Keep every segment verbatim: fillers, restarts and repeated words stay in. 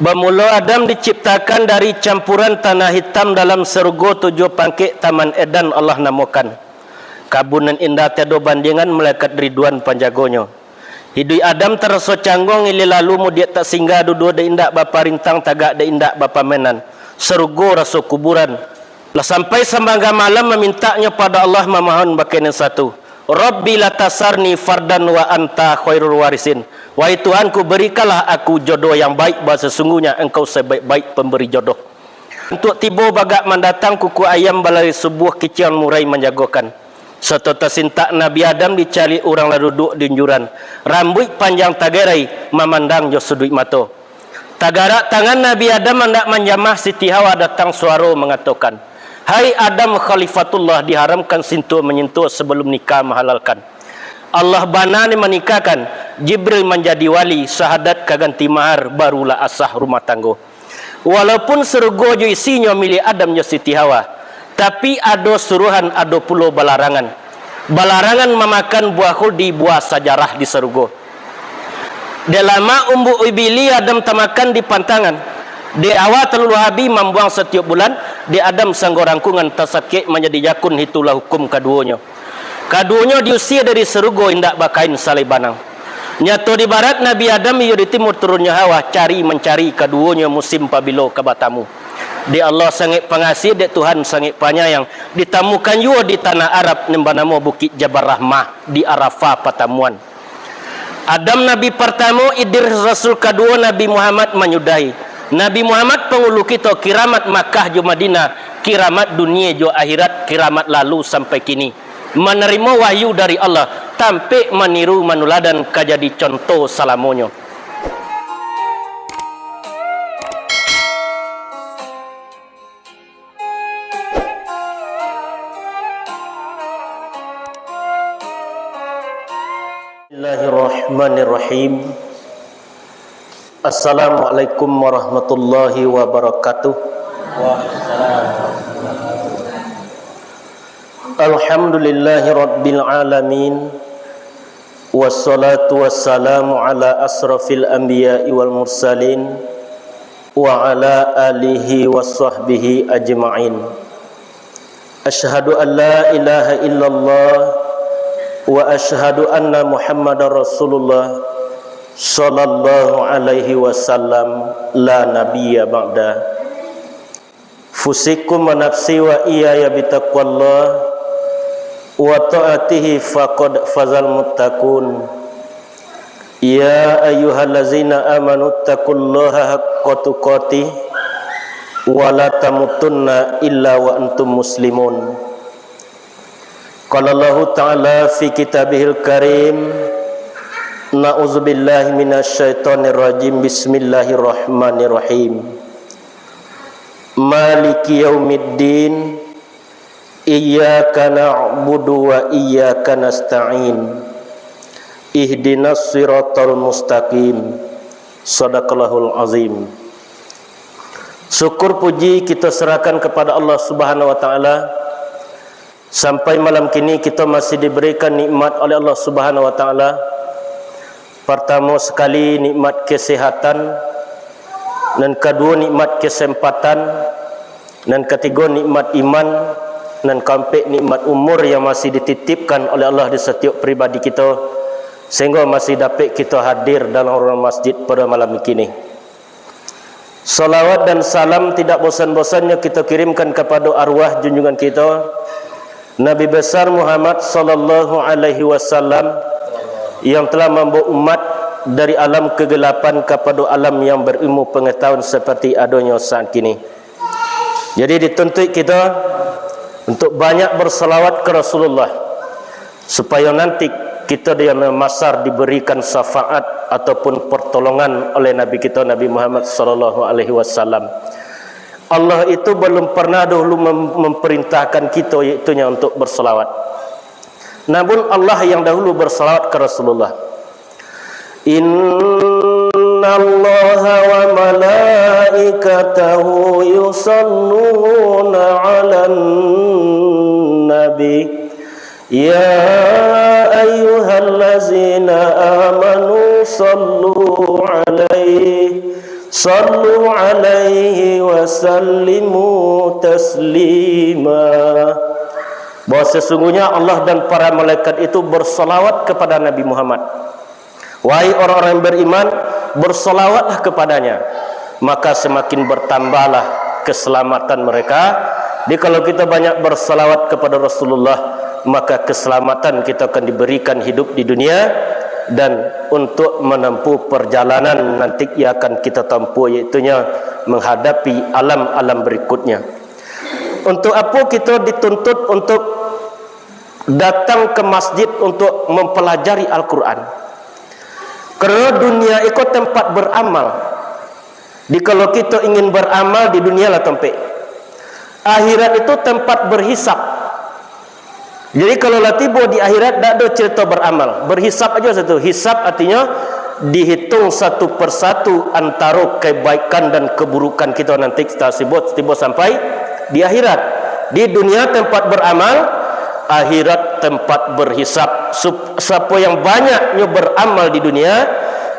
Bamulo Adam diciptakan dari campuran tanah hitam dalam sarugo tujuah pangkek Taman Eden Allah namokan. Kabun nan indah tiado bandiangan malaikat Ridwan panjagonyo. Iduik Adam taraso cangguang, ilia lalu mudiak tak singgah, duduak dek indak baparintang, tagak dek indak bapamainan. Sarugo raso kuburan. Lah sampai samangga malam mamintaknyo pado Allah, mamohon bakeh nan satu, "Rabbi la tasarni fardan wa anta khairul warisin." Wahai Tuhanku, berikanlah aku jodoh yang baik, bah sasungguhnya Engkau sebaik-baik pemberi jodoh. Untuak tibo bagak mandatang, kuku ayam balari subuah, kiciang murai manjagokan. Sato tasintak Nabi Adam dicaliak urang lah duduak di unjuran. Rambuik panjang tagerai, mamandang jo suduik mato. Tagarak tangan Nabi Adam andak manjamah, Siti Hawa datang suaro mangatokan, "Hai Adam Khalifatullah, diharamkan sintuah-manyentuah, sabalum nikah mahalalkan. Allah bana nan manikahkan, Jibril manjadi wali, sahadat ka ganti mahar, barulah asah rumah tanggo." Walaupun sarugo jo isinyo milik Adam jo Siti Hawa, tapi ado suruhan, ado pulo balarangan. Balarangan mamakan buah khuldi, buah sajarah di sarugo. Dek lamak umbuak ibili Adam tamakan di pantangan. Dek Hawa talalu habih mambuang satiok bulan, dek Adam sanggo rangkungan tasakek manjadi jakun, itulah hukum kaduonyo. Kaduonyo diusia dari sarugo, indak bakain salai banang. Nyato di barat Nabi Adam, iyo di timur turunnyo Hawa, cari mancari kaduonyo musim pabilo ka batamu. Dek Allah sangaik pangasih, dek Tuhan sangaik panyayang, ditamukan juo di tanah Arab nan banamo Bukik Jabal Rahmah, di Arafah patamuan. Adam nabi partamo, Idris rasul kaduo, Nabi Muhammad manyudahi. Nabi Muhammad pangulu kito, kiramat Makkah jo Madinah, kiramat dunie jo akhirat, kiramat lalu sampai kini. Manarimo wahyu dari Allah, tampek maniru manuladan, ka jadi conto salamonyo. Bismillahirrahmanirrahim. Assalamualaikum warahmatullahi wabarakatuh. Alhamdulillahi rabbil alamin. Wassalatu wassalamu ala asrafil anbiya'i wal mursalin, wa ala alihi wa sahbihi ajma'in. Asyhadu an la ilaha illallah, wa asyhadu anna Muhammadar Rasulullah, sallallahu alaihi wasallam, la nabiyya ba'da. Fusikum wa nafsi wa iyaya bitaqwallah wa ta'atihi, faqad fazal muttaqun. Ya ayyuhallazina amanu taqullaha haqqa tuqatih wa la tamutunna illa wa antum muslimun. Qala Allahu ta'ala fi kitabihil karim, na'udzubillahi minasyaitonirrajim, bismillahirrahmanirrahim. Maliki yaumiddin, iyyaka na'budu wa iyyaka nasta'in, ihdinas siratal mustaqim. Sadaqallahul azim. Syukur puji kita serahkan kepada Allah Subhanahu wa Ta'ala. Sampai malam kini, kita masih diberikan nikmat oleh Allah Subhanahu wa Ta'ala. Pertama sekali, nikmat kesehatan. Nan kedua, nikmat kesempatan. Nan ketiga, nikmat iman. Nan keempat, nikmat umur yang masih dititipkan oleh Allah di setiap pribadi kita, sehingga masih dapat kita hadir dalam ruang masjid pada malam kini. Salawat dan salam tidak bosan-bosannya kita kirimkan kepada arwah junjungan kita, Nabi Besar Muhammad sallallahu alaihi wasallam, yang telah membawa umat dari alam kegelapan kepada alam yang berilmu pengetahuan seperti adanya saat kini. Jadi, dituntut kita untuk banyak bersalawat ke Rasulullah, supaya nanti kita di Yaumil Mahsyar diberikan syafaat ataupun pertolongan oleh Nabi kita, Nabi Muhammad sallallahu alaihi wasallam. Allah itu belum pernah dahulu mem-, memerintahkan kita, iaitu nya untuk bersalawat. Namun, Allah yang dahulu bersalawat ke Rasulullah. Innallaha wa malaikatahu yusalluna 'alan nabi. Ya ayyuhallazina amanu sallu 'alaihi Sallu alaihi wa sallimu taslima. Bahwa sesungguhnya Allah dan para malaikat itu bersalawat kepada Nabi Muhammad. Wahai orang-orang yang beriman, bersalawatlah kepadanya, maka semakin bertambahlah keselamatan mereka. Jadi, kalau kita banyak bersalawat kepada Rasulullah, maka keselamatan kita akan diberikan hidup di dunia dan untuk menempuh perjalanan nanti yang akan kita tempuh, yaitunya menghadapi alam-alam berikutnya. Untuk apa kita dituntut untuk datang ke masjid untuk mempelajari Al-Quran? Karena dunia iko tempat beramal. Di kalau kita ingin beramal, di dunia lah tampek. Akhirat itu tempat berhisab. Jadi, kalau lah tibo di akhirat, dak ado cerita beramal. Berhisab aja satu. Hisab artinya dihitung satu persatu antaro kebaikan dan keburukan kita nanti setelah tibo, tibo sampai di akhirat. Di dunia tempat beramal, akhirat tempat berhisab. Sup-, siapa yang banyaknyo beramal di dunia,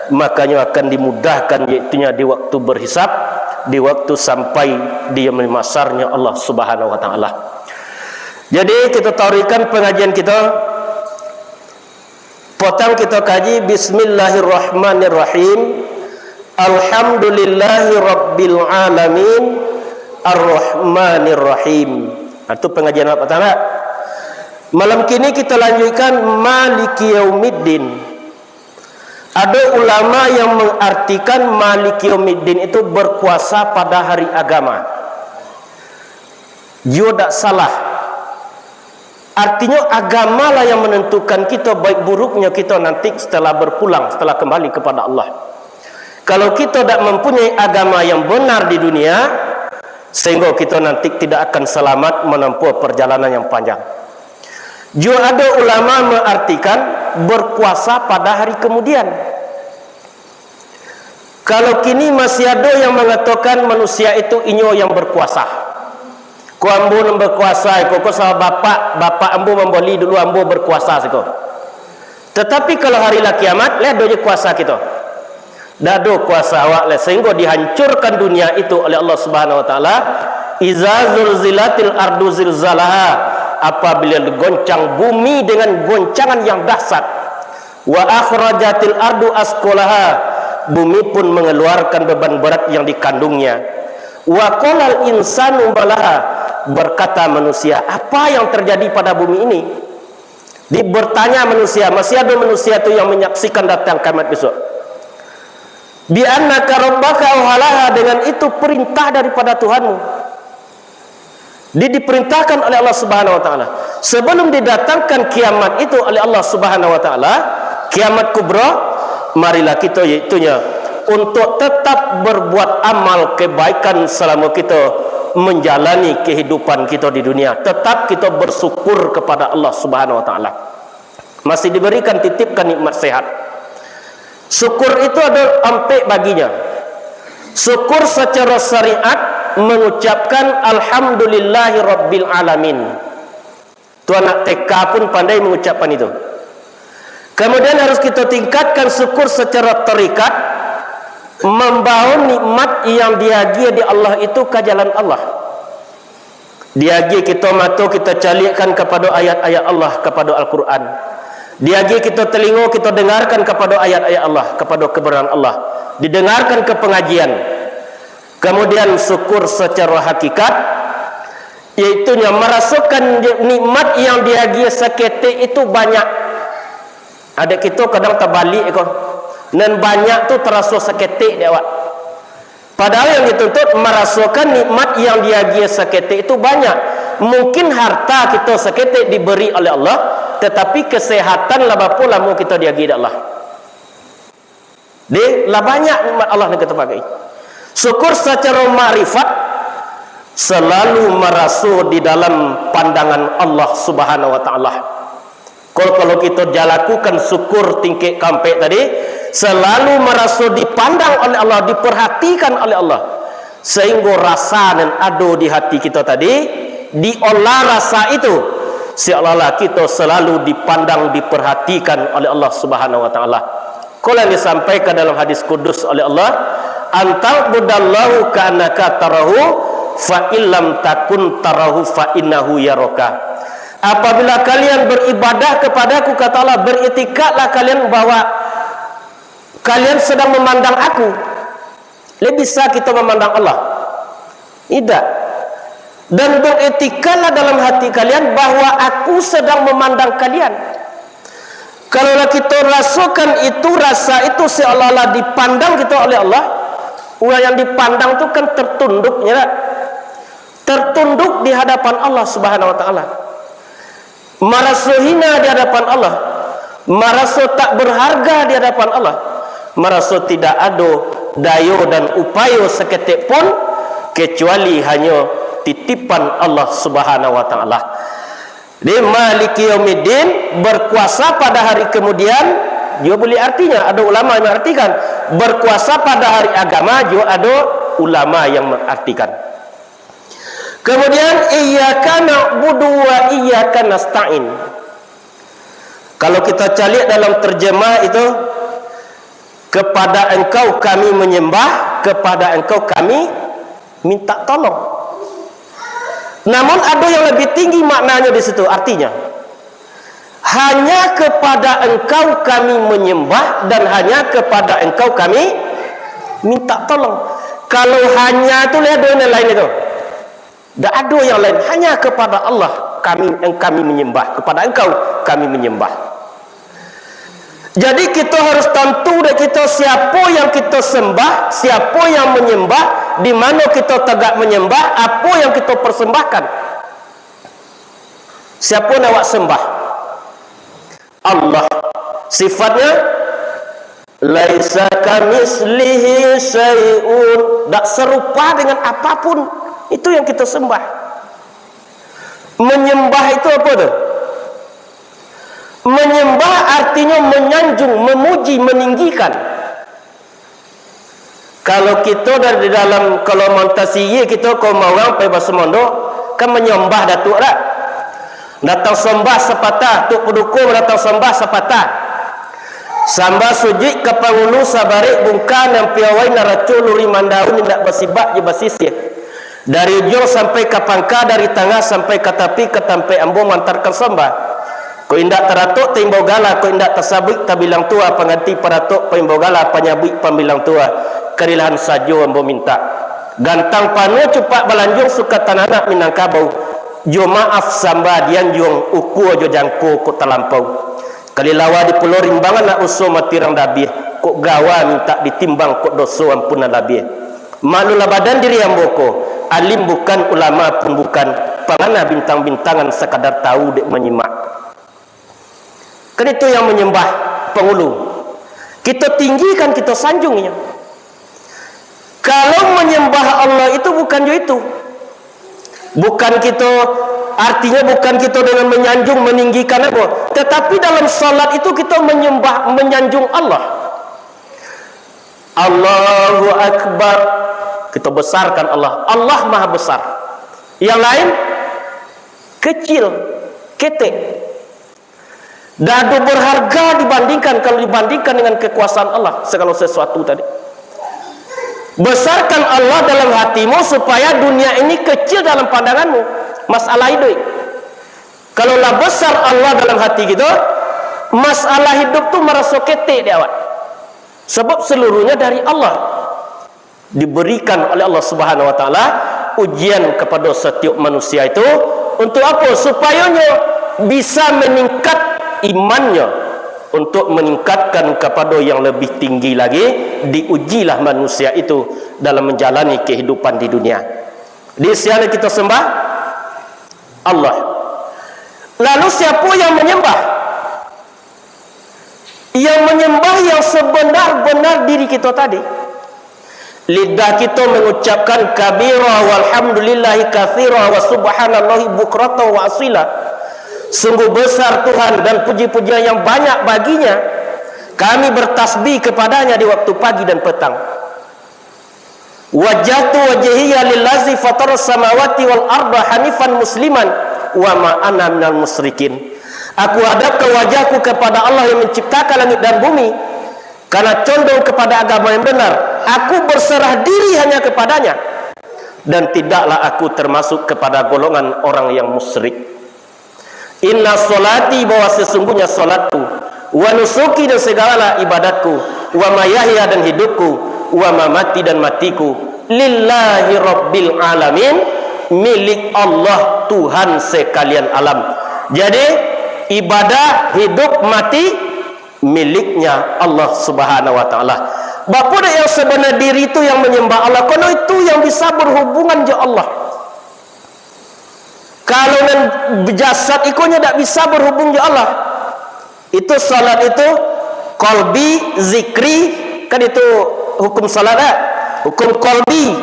makanyo akan dimudahkan, yaitunya di waktu berhisab, di waktu sampai di masarnya Allah Subhanahu wa Taala. Jadi, kita taruihkan pengajian kita. Potang kita kaji, Bismillahirrahmanirrahim. Alhamdulillahirabbil alamin. Arrahmanirrahim. Nah, itu pengajian awak patang, tak? Malam kini kita lanjutkan Maliki Yaumiddin. Ada ulama yang mengartikan Maliki Yaumiddin itu berkuasa pada hari agama. Iyo, dak salah. Artinyo, agamalah yang menentukan kito baik buruknyo kito nanti setelah berpulang, setelah kembali kepada Allah. Kalau kito dak mempunyai agama yang benar di dunia, sehingga kito nanti tidak akan selamat menempuh perjalanan yang panjang. Juo ado ulama mengartikan berkuasa pada hari kemudian. Kalau kini masih ado yang mangatokan manusia itu inyo yang berkuasa. Ko ambo nan berkuasa, iko, ko sabab bapak, bapak ambo mambali dulu, ambo berkuasa siko. Tetapi kalau hari lah kiamat, lai ado je kuasa kito. Dak ado kuasa awak lai, sehingga dihancurkan dunia itu oleh Allah Subhanahu wa Taala. Iza zulzilatil ardu zilzalaha, apabila digoncang bumi dengan goncangan yang dahsyat. Wa akhrajatil ardu asqalaha, bumi pun mengeluarkan beban berat yang dikandungnya. Wa qalal insanu malaha, berkata manusia, "Apa yang terjadi pada bumi ini?" Di, bertanya manusia, masih ada manusia tu yang menyaksikan datang kiamat besok. "Bi annaka rabbaka awhalaha," dengan itu perintah daripada Tuhanmu. Di, diperintahkan oleh Allah Subhanahu wa Taala. Sebelum didatangkan kiamat itu oleh Allah Subhanahu wa Taala, kiamat kubra, marilah kita, yaitunya untuk tetap berbuat amal kebaikan selama kita menjalani kehidupan kita di dunia. Tetap kita bersyukur kepada Allah Subhanahu wa Taala. Masih diberikan, titipkan nikmat sehat. Syukur itu ada ampek baginya. Syukur secara syariat mengucapkan alhamdulillahi rabbil alamin. Tu anak T K pun pandai mengucapkan itu. Kemudian harus kita tingkatkan syukur secara tarikat, membawa nikmat yang diagiah di Allah itu ka jalan Allah. Diagiah kito mato, kito caliakkan kapado ayat-ayat Allah, kapado Al-Quran. Diagiah kito talingo, kito dangarkan kapado ayat-ayat Allah, kapado kebenaran Allah. Didangarkan ka pangajian. Kamudian, syukur sacaro hakikat, yaitunya marasokan nikmat yang diagiah saketek itu banyak. Adek kito kadang tabalik ko. Nan banyak tu taraso saketek dek awak. Padahal yang dituntut marasokan nikmat yang diagiah saketek itu banyak. Mungkin harta kito saketek diberi oleh Allah, tetapi kesehatan lah bapo lamo kito diagiah dek Allah. Deh, lah banyak nikmat Allah nan kito pakai. Syukur sacaro makrifat, salalu maraso di dalam pandangan Allah Subhanahu wa Taala. Kal-, kalau kito jalakukan syukur tingkek kaampek tadi, salalu maraso dipandang oleh Allah, diperhatikan oleh Allah, sahinggo rasa nan ado di hati kito tadi, diolah rasa itu, seolah-olah kito salalu dipandang, diperhatikan oleh Allah Subhanahu wa Taala. Kalau yang disampaikan dalam hadis kudus oleh Allah, An ta'budallaha ka'annaka tarahu, fa illam takun tarahu fa innahu yaraka. Apabila kalian beribadah kepada-Ku, kata Allah, beriktikadlah kalian bahwa kalian sedang memandang Aku. Lai bisa kito mamandang Allah? Indak. Dan beriktikadlah dalam hati kalian bahwa Aku sedang memandang kalian. Kalau lah kito rasokan itu, rasa itu seolah-olah dipandang kito oleh Allah, urang yang dipandang tu kan tertunduk, ya tak? Tertunduk di hadapan Allah Subhanahu wa Ta'ala. Maraso hina di hadapan Allah, maraso tak berharga di hadapan Allah, maraso tidak ado dayo dan upayo saketek pun, kecuali hanyo titipan Allah Subhanahu wa Ta'ala. Di Maliki Yaumiddin, berkuasa pada hari kemudian, juo buliah artinya, ado ulama yang mengartikan, berkuasa pada hari agama, juo ado ulama yang mengartikan. Kemudian, iyyaka na'budu wa iyyaka nasta'in. Kalau kita caliak dalam terjemah itu, kepada Engkau kami menyembah, kepada Engkau kami minta tolong. Namun, ada yang lebih tinggi maknanya di situ, artinya, hanya kepada Engkau kami menyembah dan hanya kepada Engkau kami minta tolong. Kalau hanya tu, lihat dulu yang lain itu. Tidak ada yang lain, hanya kepada Allah kami, yang kami menyembah, kepada Engkau kami menyembah. Jadi, kita harus tantu dek kita siapa yang kita sembah, siapa yang menyembah, di mana kita tegak menyembah, apa yang kita persembahkan. Siapa nak awak sembah? Allah. Sifatnya, "Laisa kamitslihi syai'un." Tak serupa dengan apapun. Itu yang kita sembah. Menyembah itu apa tu? Menyembah artinya menyanjung, memuji, meninggikan. Kalau kito dari dalam, kalau mantasiye kito, kaum urang pai baso mondok, kan manyambah datuak dak? Datang sambah sapatah, Tuak Paduko datang sambah sapatah. Sambah sujuik ka pangulu, sabarek bungka nan piawai naraco, luri mandaun indak basibak jo basisiah. Dari ujuang sampai ka pangka, dari tangah sampai ka tapi, ka tampek ambo mantarkan sambah. Kok indak taratok taimbau gala, kok indak tasabuik tabilang tua, pangganti paratok paimbau gala, panyabuik pambilang tua, karilahan sajo ambo mintak. Gantang panuah cupak balanjuang, suka tananak Minangkabau. Jo maaf sambah dianjuang, ukua jo jangko kok talampau. Kalilawa di Pulau Rimbangan, nak uso mati rang dabiah, kok gawa mintak ditimbang, kok doso ampunan labiah. Maklumlah badan diri ambo ko, alim bukan, ulama pun bukan, pangana bintang-bintangan, sakadar tahu dek manyimak. Kan itu yang manyambah pangulu. Kito tinggikan, kito sanjung inyo. Kalau manyambah Allah itu bukan jo itu. Bukan kito, artinya bukan kito dengan manyanjung, maninggikan ambo. Tetapi dalam salat itu kito manyambah, manyanjung Allah. Allahu Akbar. Kito besarkan Allah. Allah Maha Besar. Yang lain kecil, ketek. Dak ado berharga dibandingkan, kalau dibandingkan dengan kekuasaan Allah, segala sesuatu tadi. Besarkan Allah dalam hatimu supaya dunia ini kecil dalam pandanganmu. Masalah hidup. Kalau lah besar Allah dalam hati kita, masalah hidup tu maraso ketek di awak. Sebab seluruhnya dari Allah. Diberikan oleh Allah Subhanahu wa Taala ujian kepada setiap manusia itu untuk apa? Supayonyo bisa meningkat imannya, untuk meningkatkan kepada yang lebih tinggi lagi, diujilah manusia itu dalam menjalani kehidupan di dunia. Di siapa kita sembah? Allah. Lalu siapa yang menyembah? Yang menyembah yang sebenar-benar diri kita tadi. Lidah kita mengucapkan kabira walhamdulillahi katsira wa subhanallahi bukratan wa asila. Sungguh besar Tuhan dan puji-pujian yang banyak baginya. Kami bertasbih kepadanya di waktu pagi dan petang. Wajjahtu wajhiya lillazi fataras samawati wal arda hanifan musliman wa ma ana minal musyrikin. Aku hadapkan wajahku kepada Allah yang menciptakan langit dan bumi, karena condong kepada agama yang benar, Aku berserah diri hanya kepada-Nya, dan tidaklah aku termasuk kepada golongan orang yang musyrik. Inna sholati, bahwa sesungguhnya salatku, wa nusuki, dan segala ibadatku, wa mahyaya, dan hidupku, wa mamati, dan matiku, lillahi rabbil alamin, milik Allah, Tuhan sekalian alam. Jadi, ibadah, hidup, mati, miliknya Allah Subhanahu wa Ta'ala. Bapa dek yang sebenar diri tu yang menyembah Allah, kono itu yang bisa berhubungan jo Allah. Kalau nan jasad iko nyo dak bisa berhubung jo Allah. Itu salat itu kolbi, zikri, kan itu hukum salat, eh? Hukum kolbi,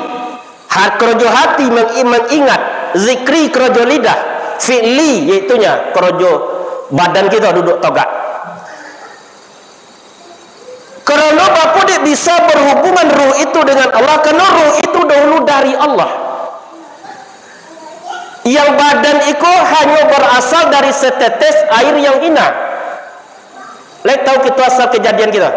ha-, karajo hati meng-, mengingat, zikri karajo lidah, fi'li, yaitunya karajo badan kita duduk togak. Karano bapa dek bisa berhubungan ruh itu dengan Allah, karano ruh itu dahulu dari Allah. Yang badan iko hanyo berasal dari setetes air yang hina. Lai tahu kito asal kejadian kito?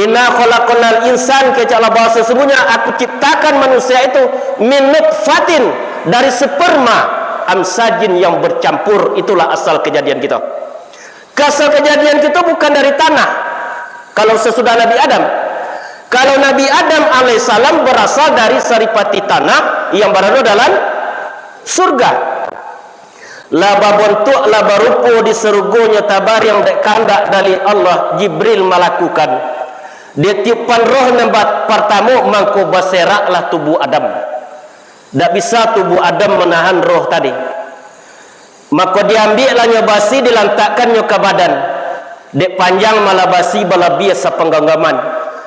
Inna khalaqnal insan, kecek Allah bahwa sesungguhnya Aku ciptakan manusia itu min nutfatin, dari sperma, amsajin yang bercampur, itulah asal kejadian kito. Asal kejadian kito bukan dari tanah. Kalau sesudah Nabi Adam, kalau Nabi Adam alaihissalam berasal dari saripati tanah yang barado dalam surga. Lah babontuak, lah barupo di sarugonyo tabariang dek kandak dari Allah, Jibril malakukan. Ditiupan roh nan ba-, partamo, mangko baseraklah tubuh Adam. Dak bisa tubuh Adam manahan roh tadi. Mako diambiaklah nyo basi, dilantakkannyo ka badan. Dek panjang malah basi balabiah sapangganggaman.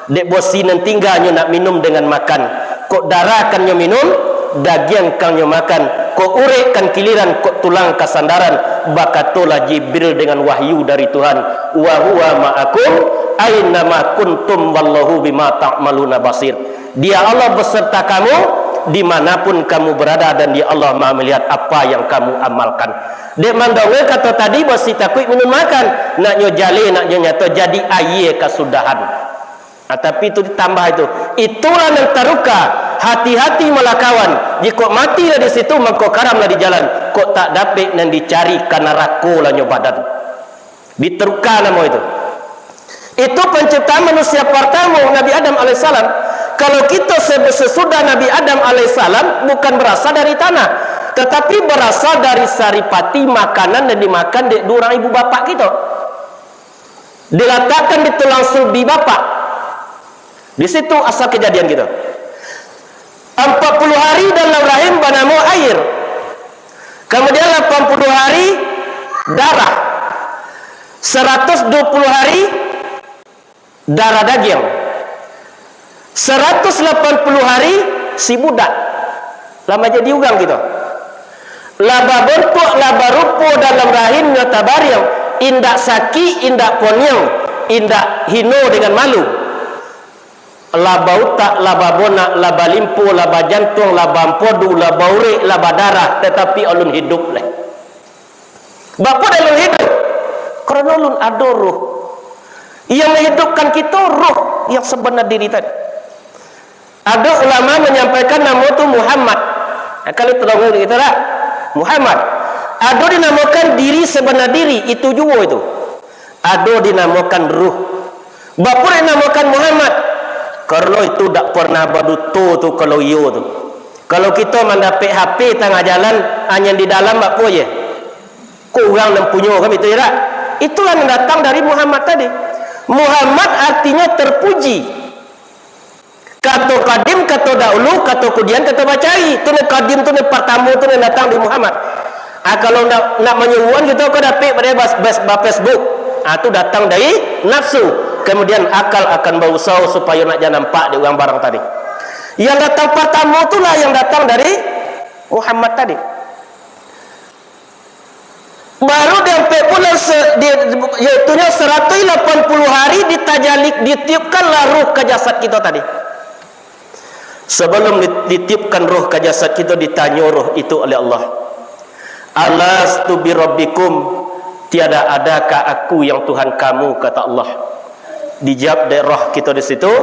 Dek bosi nan tingga nyo nak minum dengan makan. Kok darah kan nyo minum, dagiang kan nyo makan. Kok urek kan kiliran, kok tulang kasandaran. Bakatolah Jibril dengan wahyu dari Tuhan, "Wa huwa ma'akum aina ma kuntum wallahu bima ta'maluna basir." Dia Allah beserta kamu dimanapun kamu berada, dan Dia Allah Maha melihat apa yang kamu amalkan. Dek mandonga kato tadi, bosi takuik minum makan, nak nyo jaleh, nak nyo nyato, jadi aia kasudahan. Nah, tapi itu ditambah itu. Itulah nan taruka, hati-hati malah kawan. Jikok mati lah di situ, mangko karam lah di jalan. Kok tak dapek nan dicari, ka narako lah nyo badan. Diteruka namo itu. Itu penciptaan manusia pertama, Nabi Adam alaihissalam. Kalau kita se-, sesudah Nabi Adam alaihissalam, bukan berasal dari tanah, tetapi berasal dari saripati makanan yang dimakan dek dua orang ibu bapak kita. Dilatakkan di tulang sulbi bapak. Di situ asal kejadian kita. Empat puluh hari dalam rahim banamo air. Kemudian lapan puluh hari darah. Seratus dua puluh hari darah dagiang. Seratus lapan puluh hari si budak. Lah manjadi urang kita. Lah babontuak, lah barupo dalam rahimnyo tabariang. Indak sakik, indak poniang, indak hino dengan malu. Lah bautak, lah babonak, lah balimpo, lah bajantuang, lah bampodu, lah baurek, lah badarah, tatapi alun hidup lai. Bapa alun hidup? Karano alun ado ruh. Yang menghidupkan kita ruh yang sebenar diri tadi. Ado ulama menyampaikan namo tu Muhammad. Nah, kalau terdengar kita tak? Muhammad. Ado dinamakan diri sebenar diri, itu juo itu. Ado dinamakan ruh. Bapa dinamakan Muhammad? Karano itu dak pernah baduto tu kalau iyo tu. Kalau kito mandapek H P tangah jalan, anyan di dalam bapa je. Kok urang nan punyo kan itu, ya tak? Itulah yang datang dari Muhammad tadi. Muhammad artinya terpuji. Kato kadim, kato dahulu, kato kudian, kato bacai. Tu nan kadim, tu nan partamo, tu nan datang dari Muhammad. Ah, kalau nak, nak manyuruhan kito ko dapek pado bas, bas, ba Facebook. Ah, tu datang dari nafsu. Kemudian akal akan bausaho supayo nak jan nampak di urang barang tadi. Yang datang partamo tu lah yang datang dari Muhammad tadi. Baru di ampek bulan se-, di, yaitunyo saratus lapan puluh hari ditajalik, ditiupkanlah ruh ka jasad kito tadi. Sabalum di-, ditiupkan ruh ka jasad kito, ditanyo ruh itu oleh Allah, "Alastu birabbikum, tiada adakah Aku yang Tuhan kamu?" kata Allah. Dijawab dek roh kito di situ,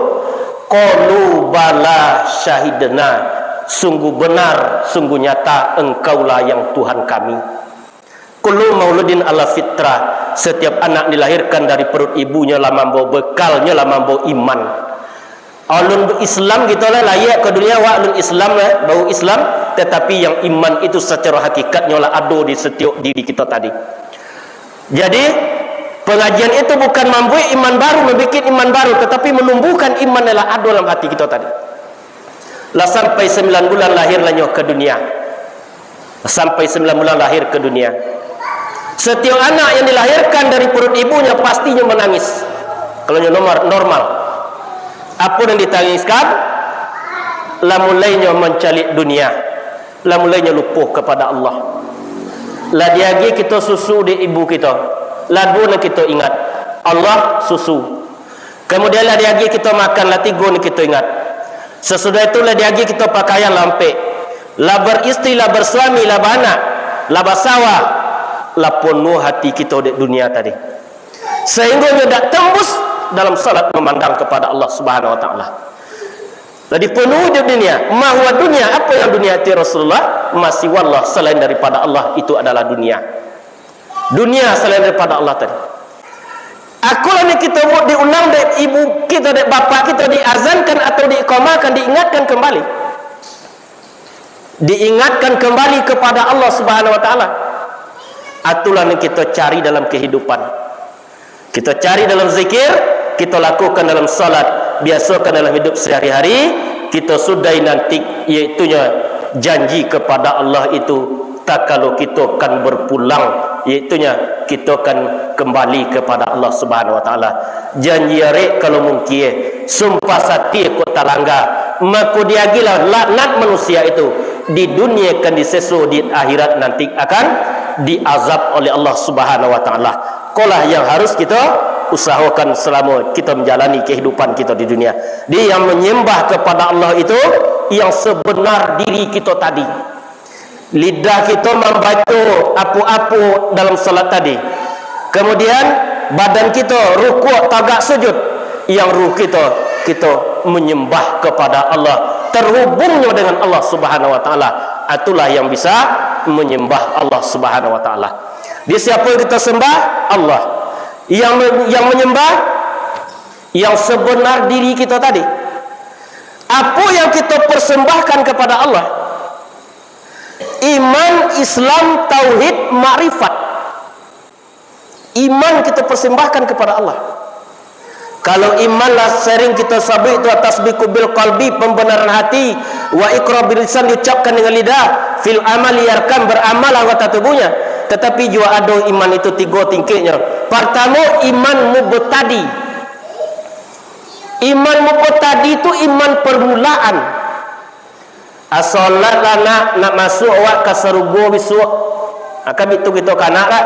Qalu bala syahidna, sungguh benar, sungguh nyata Engkaulah yang Tuhan kami. Kullu mauludin ala fitrah, setiap anak dilahirkan dari perut ibunya lah mambawa bekalnya, lah mambawa iman. Alun Islam kito lah, lahia ka dunia awak alun Islam lah, baru Islam, tetapi yang iman itu secara hakikatnya lah ado di setiap diri kito tadi. Jadi, pengajian itu bukan mambuek iman baru, mambikin iman baru, tetapi menumbuhkan iman yang lah ado dalam hati kito tadi. Lah sampai sembilan bulan lahir lah nyo ka dunia. Sampai sembilan bulan lahir ka dunia. Setiap anak yang dilahirkan dari perut ibunya, pastinyo manangis. Kalau nyo normal, normal. Apo yang ditangiskan? Lah mulai nyo mancaliak dunia. Lah mulai nyo lupo kepada Allah. Lah diagiah kito susu dek ibu kito. Lah duo nan kito ingat. Allah, susu. Kemudian lah diagiah kito makan, lah tigo nan kito ingat. Sasudah itu lah diagiah kito pakaian, lah ampek. Lah beristri, lah bersuami, lah baanak, lah basawa, lah ponuah hati kito dek dunia tadi. Sehingga nyo dak tembus dalam salat memandang kepada Allah Subhanahu wa Ta'ala. Lah diponuhi dek dunia. Ma huwa dunia, apo yang dunia itu, ya Rasulullah? Ma siwallah, selain daripada Allah, itu adalah dunia. Dunia selain daripada Allah tadi. Akolah nan kito buek diulang dek ibu kito, dek bapak kito, diazankan atau diiqamahkan, diingatkan kembali. Diingatkan kembali kepada Allah Subhanahu wa Ta'ala. Itulah nan kito cari dalam kehidupan. Kito cari dalam zikir, kito lakukan dalam salat, biasokan dalam hidup sehari-hari, kito sudahi nanti, yaitunyo janji kepada Allah itu, tak kalau kito kan berpulang, yaitunyo kito kan kembali kepada Allah Subhanahu wa Ta'ala. Janji arek kalau mungkin, sumpah satie kok talangga, mako diagiahlah laknat manusia itu di dunia kan diseso, di akhirat nanti akan diazab oleh Allah Subhanahu wa Ta'ala. Kolah yang harus kito usahakan selama kito menjalani kehidupan kito di dunia. Di yang menyembah kepada Allah itu yang sebenar diri kito tadi. Lidah kito mambaco apo-apo dalam salat tadi. Kemudian, badan kito rukuk, tagak, sujud. Yang ruh kito, kito menyembah kepada Allah. Terhubungnyo dengan Allah Subhanahu wa Ta'ala. Itulah yang bisa menyembah Allah Subhanahu wa Ta'ala. Di siapa yang kito sembah? Allah. Yang men-, yang menyembah, yang sebenar diri kito tadi. Apo yang kito persembahkan kepada Allah? Iman, Islam, tauhid, makrifat. Iman kito persembahkan kepada Allah. Kalau iman lah sering kito sabuik tu, tasdiqu bil qalbi, pembenaran hati, wa iqrar bil lisan, diucapkan dengan lidah, fil amal, yarkan, beramal anggota tubuhnya. Tetapi juo ado iman itu tigo tingkeknyo. Partamo, iman mubtadi. Iman mubtadi tu iman permulaan. Ah, solat lah nak, nak masuak awak ka sarugo bisuak. Ah, kan bitu kito kanak lah.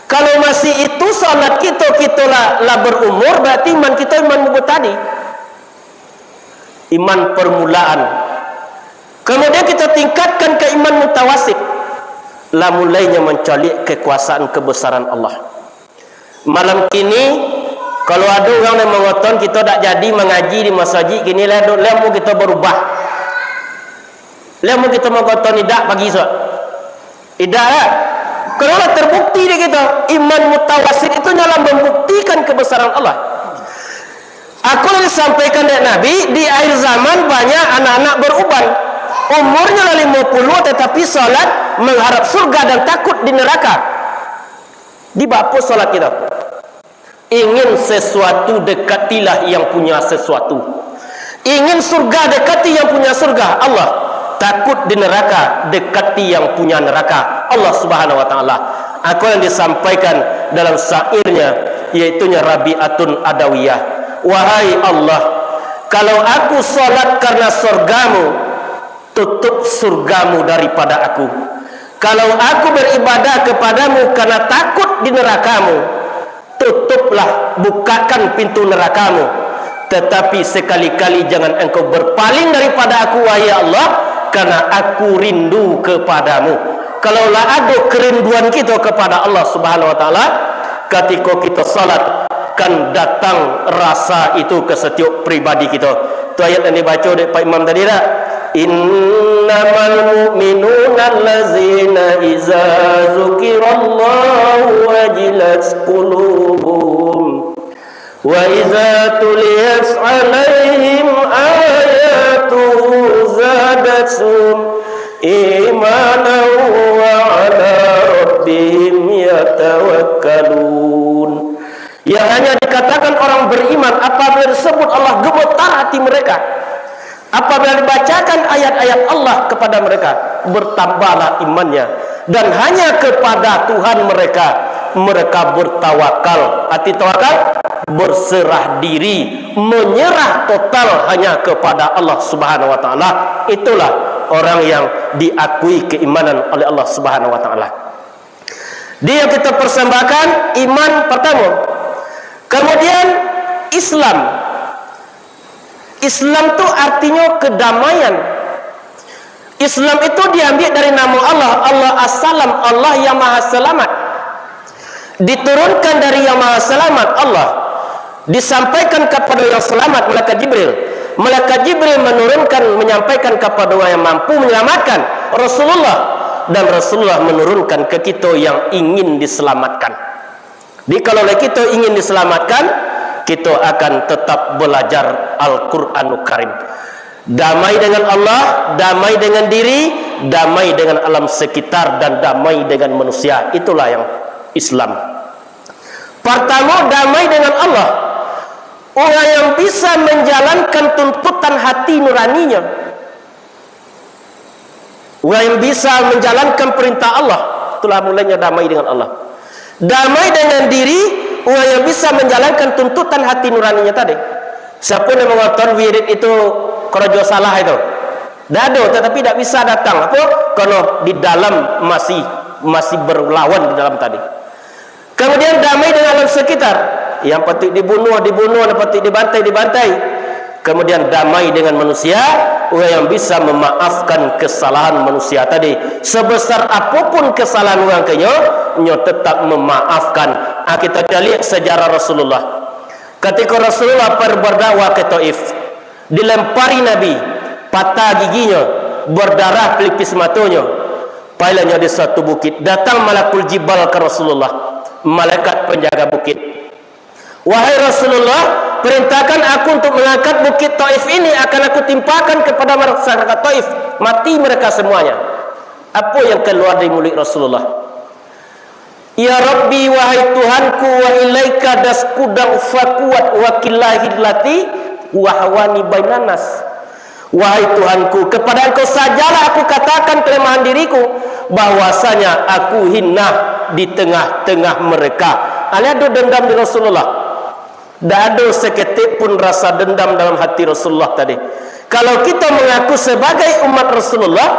Kalau masih itu solat kito, kito lah, lah berumur, berarti iman kito iman mubtadi. Iman permulaan. Kemudian kito tingkatkan ka iman mutawasit. Lah mulai nyo mancaliak kekuasaan kebesaran Allah. Malam kini, kalau ado urang nan mangoton kito dak jadi mangaji di masajik kini, lai ado, lai amuah kito barubah. Lai amuah kito mangoton idak pagi isuak. Idak, kan? Karano lah terbukti dek kito, iman mutawasit itu nyo lah mambuktikan kebesaran Allah. Aku lah disampaikan dek Nabi, di akhir zaman banyak anak-anak beruban. Umurnyo lah limo puluah, tetapi salat mengharap surga dan takut di neraka. Di baa salat kito? Ingin sesuatu, dekatilah yang punya sesuatu. Ingin surga, dekati yang punya surga, Allah. Takut di neraka, dekati yang punya neraka, Allah Subhanahu wa Ta'ala. Apa yang disampaikan dalam syairnya, yaitunya Rabi'atun Adawiyah. Wahai Allah, kalau aku salat karena surgamu, tutup surgamu daripada aku. Kalau aku beribadah kepadamu karena takut di nerakamu, tutuplah, bukakan pintu nerakamu. Tetapi sekali-kali jangan engkau berpaling daripada aku, wahai Allah, karena aku rindu kepadamu. Kalau lah ado kerinduan kito kepada Allah Subhanahu wa Ta'ala, katiko kito salat, kan datang rasa itu ka satiok pribadi kito. Tu ayat nan dibaco dek Pak Imam tadi dak? "Innamal mu'minuna allazina iza zukirallahu wajilat qulubuhum, wa iza tuliyat alaihim ayatuhu zadathum imanan wa ala rabbihim yatawakkalun." Yang hanya dikatakan orang beriman apabila disebut Allah, gemetar hati mereka. Apabila dibacakan ayat-ayat Allah kepada mereka, bertambahlah imannya. Dan hanya kepada Tuhan mereka, mereka bertawakal. Arti tawakal, berserah diri, menyerah total hanya kepada Allah Subhanahu wa Ta'ala. Itulah orang yang diakui keimanan oleh Allah Subhanahu wa Ta'ala. Dia kita persembahkan iman pertama. Kemudian Islam. Islam tu artinyo kedamaian. Islam itu diambil dari nama Allah, Allah As-Salam, Allah yang Maha Selamat. Diturunkan dari yang Maha Selamat, Allah. Disampaikan kepada yang selamat, malaikat Jibril. Malaikat Jibril menurunkan, menyampaikan kepada yang mampu menyelamatkan, Rasulullah. Dan Rasulullah menurunkan ke kita yang ingin diselamatkan. Jadi, kalau lah kita ingin diselamatkan, kita akan tetap belajar Al-Quranul Karim. Damai dengan Allah, damai dengan diri, damai dengan alam sekitar, dan damai dengan manusia. Itulah yang Islam. Pertama, damai dengan Allah. Orang yang bisa menjalankan tuntutan hati nuraninya. Orang yang bisa menjalankan perintah Allah, itulah mulanya damai dengan Allah. Damai dengan diri, orang yang bisa menjalankan tuntutan hati nuraninya tadi. Siapa yang mengatakan wirid itu karajo salah itu? Dak ada, tetapi dak bisa datang. Apa? Karena di dalam masih, masih berlawan di dalam tadi. Kemudian damai dengan alam sekitar. Yang patut dibunuh, dibunuh, yang patut dibantai, dibantai. Kemudian damai dengan manusia, orang yang bisa memaafkan kesalahan manusia tadi. Sebesar apapun kesalahan orang ke nyo, nyo tetap memaafkan. Ah, kita caliak sejarah Rasulullah. Ketika Rasulullah per-, berdakwah ke Taif, dilempari Nabi, patah giginyo, berdarah pelipis matonyo. Pailah nyo di suatu bukit, datang malakul jibal ka Rasulullah, malaikat penjaga bukit. "Wahai Rasulullah, perintahkan aku untuk mengangkat bukit Taif ini, akan aku timpakan kepada masyarakat Taif, mati mereka semuanya." Apa yang keluar dari mulut Rasulullah? "Ya Rabbi, wahai Tuhanku, wa ilaika daskudang fakuat wa kilahillati wahwani bainanas." Wahai Tuhanku, kepada Engkau sajalah aku katakan kelemahan diriku, bahwasanya aku hinah di tengah-tengah mereka. Alai ado dendam di Rasulullah. Dak ado saketek pun rasa dendam dalam hati Rasulullah tadi. Kalau kita mengaku sebagai umat Rasulullah,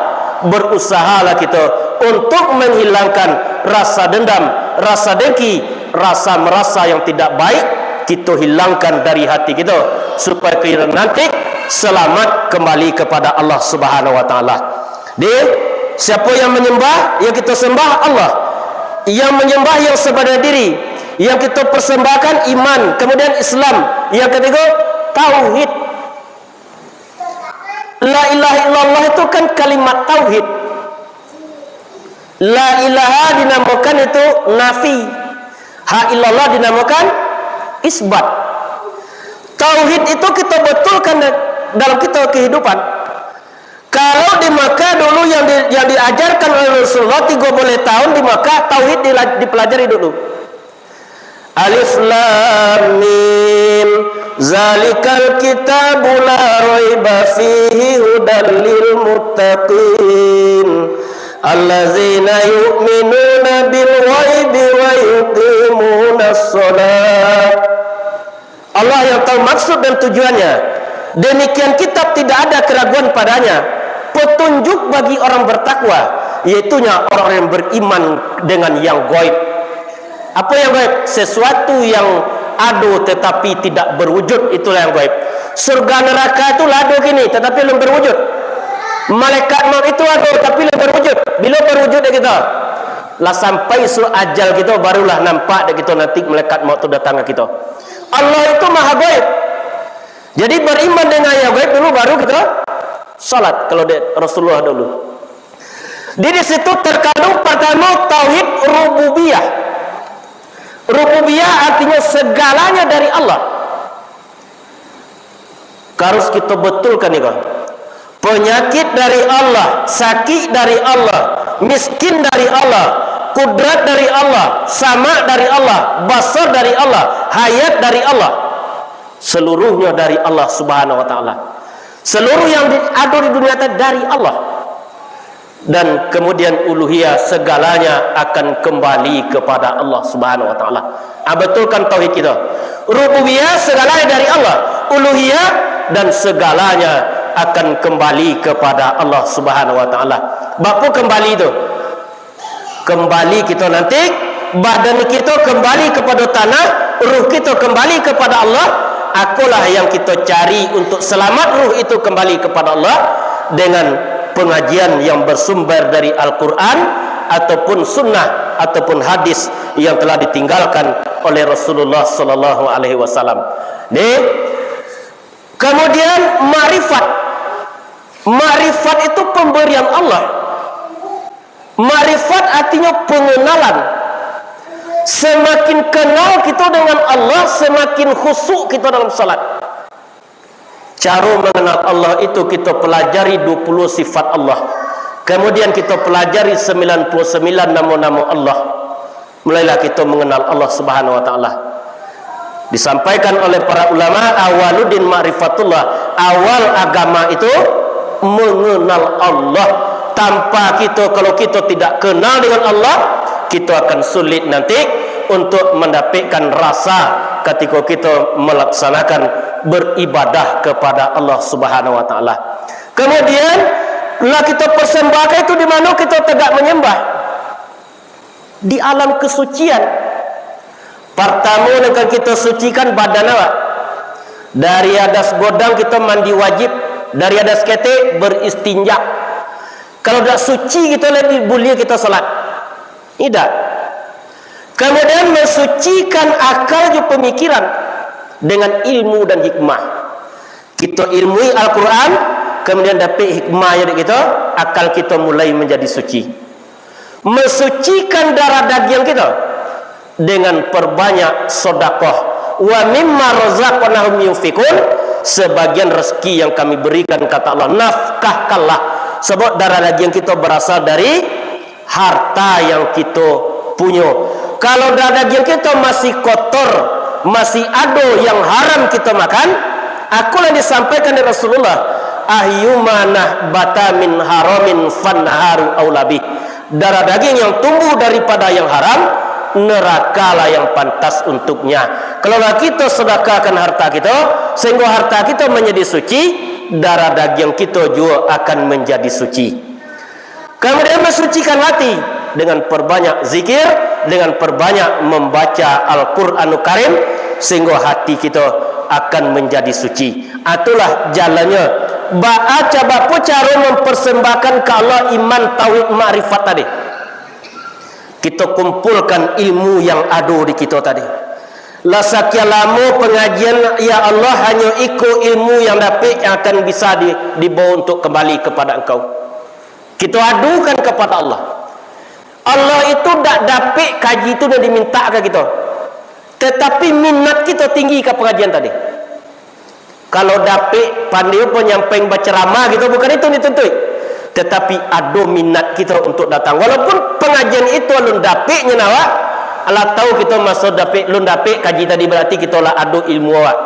berusahalah kita untuk menghilangkan rasa dendam, rasa dengki, rasa merasa yang tidak baik, kita hilangkan dari hati kita, supaya kita nanti selamat kembali kepada Allah Subhanahu wa Taala. Di, siapa yang menyembah, yang kita sembah Allah. Yang menyembah yang sebenar diri, yang kita persembahkan iman, kemudian Islam, yang ketiga tauhid. La ilaha illallah itu kan kalimat tauhid. La ilaha dinamakan itu nafi. Ha illallah dinamakan isbat. Tauhid itu kita betulkan da-, dalam kita kehidupan. Kalau di Makkah dulu yang di-, yang diajarkan oleh Rasulullah tiga puluh tahun di Makkah, tauhid dila-, dipelajari dulu. Alif Lam Mim, zalikal kitabu la raiba fihi hudan lil muttaqin, allazina yu'minuna bil ghaibi wa yuqimunas shalah. Allah yang tahu maksud dan tujuannya. Demikian kitab tidak ada keraguan padanya. Petunjuk bagi orang bertakwa, yaitunya orang yang beriman dengan yang gaib. Apa yang gaib? Sesuatu yang ado tetapi tidak berwujud, itulah yang gaib. Surga neraka itu lah ado kini, tetapi belum berwujud. Malaikat maut itu ado, tapi belum berwujud. Bila berwujud dek kita? Lah sampai su ajal kita, barulah nampak dek kita nanti malaikat maut tu datang ka kita. Allah itu maha gaib. Jadi, beriman dengan yang gaib dulu, baru kita salat, kalau dek Rasulullah dulu. Di, di situ terkandung pertama tauhid rububiyah. Rububiyah artinya segalanya dari Allah. Harus kita betulkan ni, kawan. Penyakit dari Allah, sakit dari Allah, miskin dari Allah, kudrat dari Allah, sama dari Allah, basar dari Allah, hayat dari Allah. Seluruhnya dari Allah Subhanahu wa Ta'ala. Seluruh yang di, ada di dunia tadi dari Allah. Dan kemudian uluhiyah, segalanya akan kembali kepada Allah Subhanahu wa Ta'ala. Ah, betulkan tauhid kita. Rububiyah, segalanya dari Allah. Uluhiyah, dan segalanya akan kembali kepada Allah Subhanahu wa Ta'ala. Bapa kembali tu? Kembali kita nanti, badan kita kembali kepada tanah, ruh kita kembali kepada Allah. Akolah yang kita cari untuk selamat ruh itu kembali kepada Allah dengan pengajian yang bersumber dari Al-Quran ataupun sunnah ataupun hadis yang telah ditinggalkan oleh Rasulullah sallallahu alaihi wasallam. Ni, kemudian makrifat. Makrifat itu pemberian Allah. Makrifat artinya pengenalan. Semakin kenal kita dengan Allah, semakin khusyuk kita dalam salat. Cara mengenal Allah itu kita pelajari dua puluh sifat Allah. Kemudian kita pelajari sembilan puluh sembilan nama-nama Allah. Mulailah kita mengenal Allah Subhanahu wa Ta'ala. Disampaikan oleh para ulama, "Awaluddin ma'rifatullah." Awal agama itu mengenal Allah. Tanpa kita, kalau kita tidak kenal dengan Allah, kita akan sulit nanti untuk mendapatkan rasa ketika kita melaksanakan beribadah kepada Allah Subhanahu wa Ta'ala. Kemudian, lah kita persembahkan itu di mana kita tegak menyembah. Di alam kesucian. Partamo nan ka kita sucikan badan awak. Dari hadas godang kita mandi wajib, dari hadas ketek beristinja. Kalau dak suci kita, lai buliah kita salat? Idak. Kemudian mensucikan akal jo pemikiran dengan ilmu dan hikmah. Kita ilmui Al-Quran, kemudian dapik hikmah dari kita, akal kita mulai menjadi suci. Mensucikan darah dagiang kita dengan perbanyak sodakoh. "Wa mimma razaqnahum yunfikun," sebagian rezeki yang Kami berikan, kata Allah, nafkahkanlah. Sebab darah dagiang kita berasal dari harta yang kita punyo. Kalau darah dagiang kita masih kotor, masih ado yang haram kita makan, akolah yang disampaikan dari Rasulullah, "Ayyuma nahbata min haramin fannaharu aula bih." Darah daging yang tumbuh daripada yang haram, nerakalah yang pantas untuknya. Kalau lah kita sedekahkan harta kita, sehingga harta kita menjadi suci, darah daging kita juga akan menjadi suci. Kemudian mensucikan hati dengan perbanyak zikir, dengan perbanyak membaca Al-Quranul Karim, sehingga hati kita akan menjadi suci. Itulah jalannya. Baa ca-, baa cara mempersembahkan ka Allah iman, tauhid, makrifat tadi. Kita kumpulkan ilmu yang ado di kita tadi. Lah sakian lamo pengajian, ya Allah, hanyo iko ilmu yang dapik yang akan bisa di-, dibawa untuk kembali kepada Engkau. Kita adukan kepada Allah. Allah itu dak dapik kaji tu nan dimintak ka kita. Tetapi minat kita tinggi ka pengajian tadi. Kalau dapik pandai penyampaian baceramah gitu, bukan itu dituntut. Tetapi ado minat kita untuk datang. Walaupun pengajian itu alun dapik nyo awak, alah tahu kita maso dapik, lun dapik kaji tadi, berarti kita lah ado ilmu awak.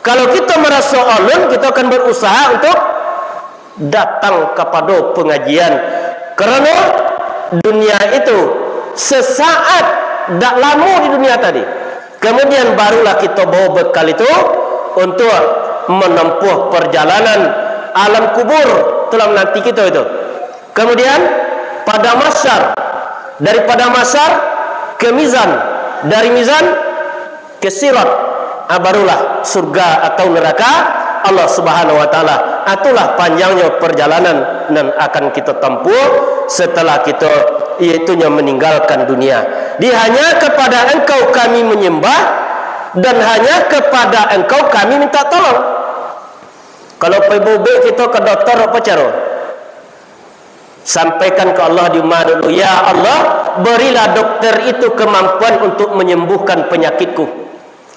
Kalau kita meraso alun, kita akan berusaha untuk datang kepada pengajian. Kerana dunia itu sesaat, dak lamo di dunia tadi. Kemudian barulah kita bawa bekal itu untuk menempuh perjalanan alam kubur, telah menanti kita itu. Kemudian pada mahsyar, daripada mahsyar ke mizan, dari mizan ke sirat, ah, barulah surga atau neraka Allah Subhanahu wa Taala. Ah, itulah panjangnya perjalanan nan akan kita tempuh setelah kita, iaitunyo meninggalkan dunia. Di hanya kepada Engkau kami menyembah, Dan hanya kepada Engkau kami minta tolong. Kalau pai baubek kito ka dokter, apo caro? Sampaikan ka Allah di umah dulu, "Ya Allah, berilah dokter itu kemampuan untuk menyembuhkan penyakitku."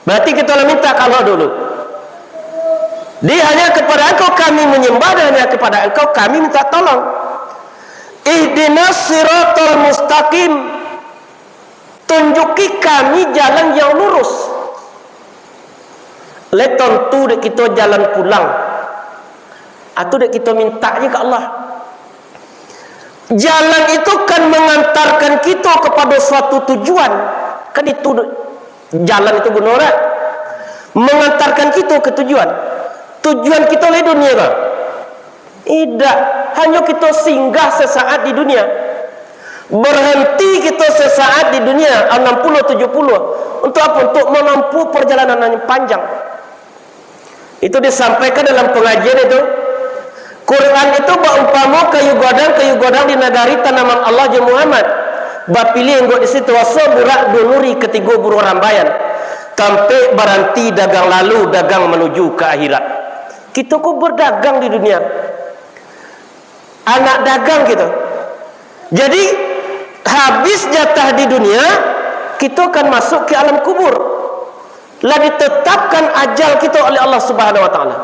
Berarti kito lah minta ka Allah dulu. Di hanya kepada Engkau kami menyembah, dan hanya kepada Engkau kami minta tolong. Ihdinas siratal mustaqim. Tunjuki kami jalan yang lurus. Lai tantu dek kito jalan pulang. Atau dek kito minta je ka Allah. Jalan itu kan mengantarkan kito kepada suatu tujuan. Kan itu jalan itu guno dak? Mengantarkan kito ke tujuan. Tujuan kito lai dunia ko? Idak. Hanyo kito singgah sesaat di dunia. Berhenti kito sesaat di dunia, anam puluh, tujuh puluh. Untuk apo? Untuk menempuh perjalanan yang panjang. Itu disampaikan dalam pengajian itu. Quran itu baumpamo kayu godang, kayu godang di nagari tanaman Allah jo Muhammad. Bapilih anggo di situ aso burak dunuri katigo buruh rambayan. Tampek baranti dagang lalu, dagang manuju ka akhirat. Kito ko berdagang di dunia. Anak dagang kito. Jadi, habis jatah di dunia, kito akan masuk ke alam kubur. Lah ditetapkan ajal kito oleh Allah Subhanahu wa Taala.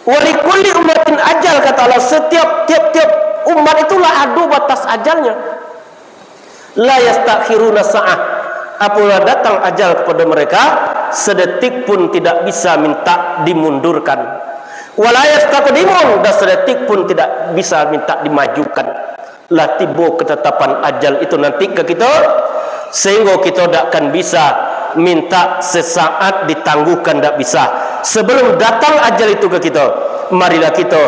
"Wa likulli ummatin ajal," kata Allah, setiap tiap-tiap umat itulah ado batas ajalnya. "La yastakhiruna sa'ah," apabila datang ajal kepada mereka, sedetik pun tidak bisa minta dimundurkan. "Wa la yastaqdimun," dan sedetik pun tidak bisa minta dimajukan. Lah tibo ketetapan ajal itu nanti ka kito, sehingga kito dak akan bisa minta sesaat ditangguhkan, dak bisa. Sebelum datang ajal itu ka kito, marilah kito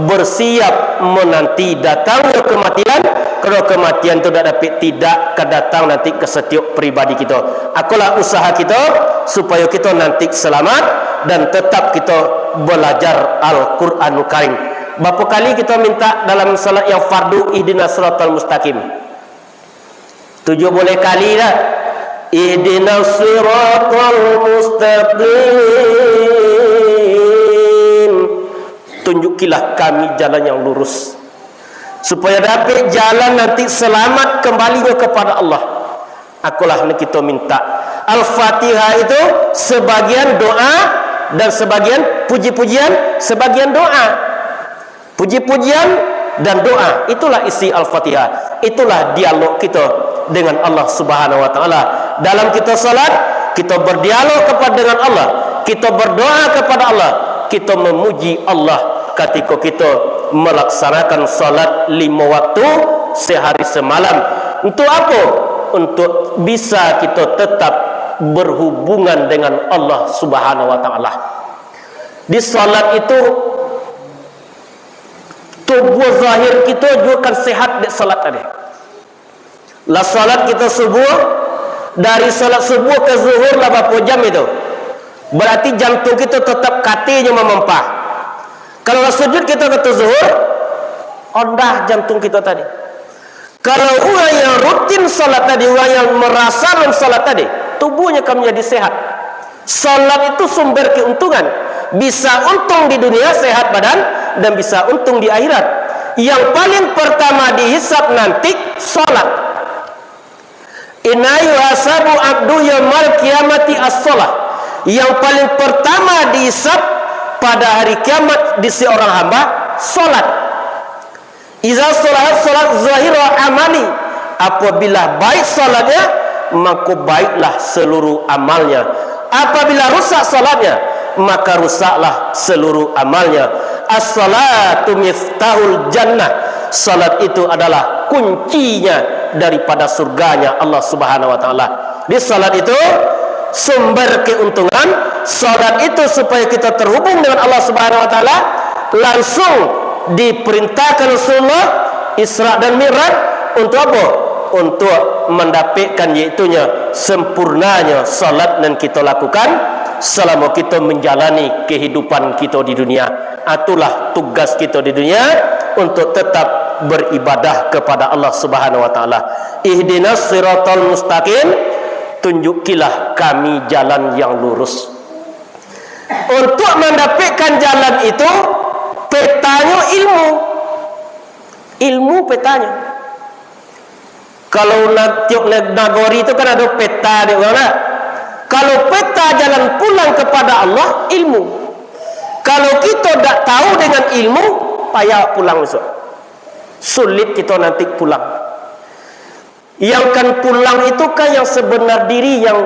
bersiap menanti datangnya kematian, karena kematian tu dak dapek tidak ka datang nanti ka setiap pribadi kito. Akolah usaha kito supaya kito nanti selamat dan tetap kito belajar Al-Quranul Karim. Bapo kali kito minta dalam salat yang fardu, "Ihdinas siratal mustaqim"? Tujuh boleh kali dah. "Ihdinas siratal mustaqim." Tunjukilah kami jalan yang lurus. Supaya dapek jalan nanti selamat kembalinya kepada Allah. Akolah nan kito minta. Al-Fatihah itu sebagian doa dan sebagian puji-pujian, sebagian doa. Puji-pujian dan doa, itulah isi Al-Fatihah. Itulah dialog kito dengan Allah Subhanahu wa Taala. Dalam kito salat, kito berdialog kepada dengan Allah. Kito berdoa kepada Allah. Kito memuji Allah katiko kito melaksanakan salat limo waktu sehari semalam. Untuk apo? Untuk bisa kito tetap berhubungan dengan Allah Subhanahu wa Taala. Di salat itu, tubuah zahir kito juo kan sehat dek salat tadi. Lah salat kito subuh, dari salat subuh ka zuhur lah bapo jam itu? Berarti jantung kito tetap katinyo mamampah. Kalau lah sujud kito ka zuhur, ondah jantung kito tadi. Kalau urang yang rutin salat tadi, urang yang marasakan salat tadi, tubuhnyo akan menjadi sehat. Salat itu sumber keuntungan. Bisa untung di dunia, sehat badan, dan bisa untung di akhirat. Yang paling pertama dihisab nanti, salat. "Inna yuhasabu abdu yaumal qiyamati as-shalah." Yang paling pertama dihisab pada hari kiamat di seorang hamba, salat. "Iza sholahat sholat zahira amali." Apabila baik salatnya, maka baiklah seluruh amalnya. Apabila rusak salatnya, maka rusaklah seluruh amalnya. "As-salatu miftahul jannah." Salat itu adalah kuncinya daripada surganya Allah Subhanahu wa Taala. Di salat itu sumber keuntungan, salat itu supaya kita terhubung dengan Allah Subhanahu wa Taala, langsung diperintahkan Rasulullah Isra dan Mi'raj untuk apa? Untuk mendapatkan, yaitunya sempurnanya salat yang kita lakukan selama kita menjalani kehidupan kita di dunia. Itulah tugas kita di dunia, untuk tetap beribadah kepada Allah Subhanahu wa Taala. Ihdinas siratal mustaqim. Tunjukilah kami jalan yang lurus. Untuk mandapekkan jalan itu, petanyo ilmu. Ilmu petanyo. Kalau na-, tiok ne-, nagori tu kan ado peta, dek urang nak. Kalau peta jalan pulang kepada Allah, ilmu. Kalau kito dak tahu dengan ilmu, payah pulang bisuak. Sulit kito nanti pulang. Yang kan pulang itu kan yang sebenar diri, yang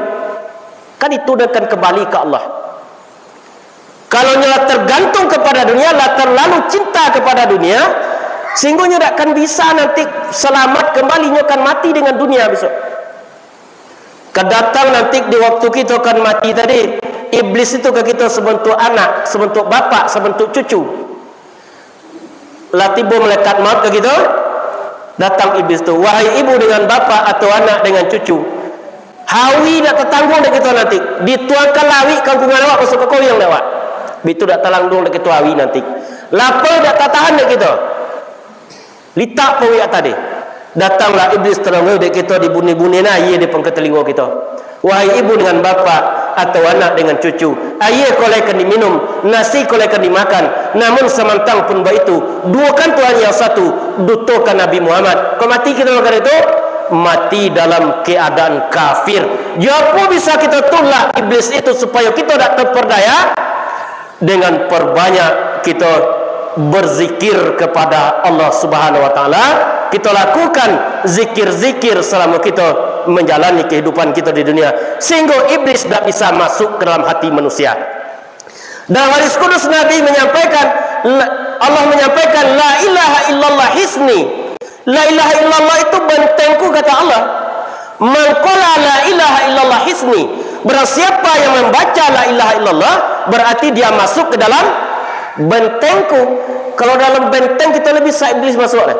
kan itu dah kan kembali ka Allah. Kalau nyo lah tergantung kepada dunia, lah terlalu cinta kepada dunia, sehingga nyo dak kan bisa nanti selamat kembali, nyo kan mati dengan dunia bisuak. Kan datang nanti di waktu kito kan mati tadi, iblis itu ka kito sebentuk anak, sebentuk bapak, sebentuk cucu. Lah tibo malaikat maut ka kito, datang iblis tu, "Wahai ibu dengan bapak atau anak dengan cucu, hawi dak tatangguang dek kito nanti. Dituangkan lawik kangkungan awak, masuak ka koyong dek awak. Bitu dak talangguang dek kito hawi nanti. Lapa dak tatahan dek kito. Litak paruik awak tadi." Datanglah iblis, talangguang dek kito, dibuni-buni nah aia di pangka talingo kito. Wahai ibu dengan bapak, atau anak dengan cucu, aia ko lai kan diminum, nasi ko lai kan dimakan, namun samantang pun baitu, duokan Tuhan yang satu, dutokan Nabi Muhammad. Kok mati kito makan itu? Mati dalam keadaan kafir. Jo apo bisa kito tulak iblis itu supayo kito dak terperdaya? Dengan perbanyak kito berzikir kepada Allah Subhanahu wa Ta'ala, kito lakukan zikir-zikir salamo kito manjalani kahidupan kito di dunia, sahinggo iblis dak bisa masuk ka dalam hati manusia. Dalam hadis kudus Nabi manyampaikan, Allah manyampaikan, "La ilaha illallah hisni." La ilaha illallah itu bentengku, kata Allah. "Man qala la ilaha illallah hisni." Barang siapa yang mambaca la ilaha illallah, bararti dia masuk ka dalam bentengku. Kalau dalam benteng kito, lai bisa iblis masuak, nah.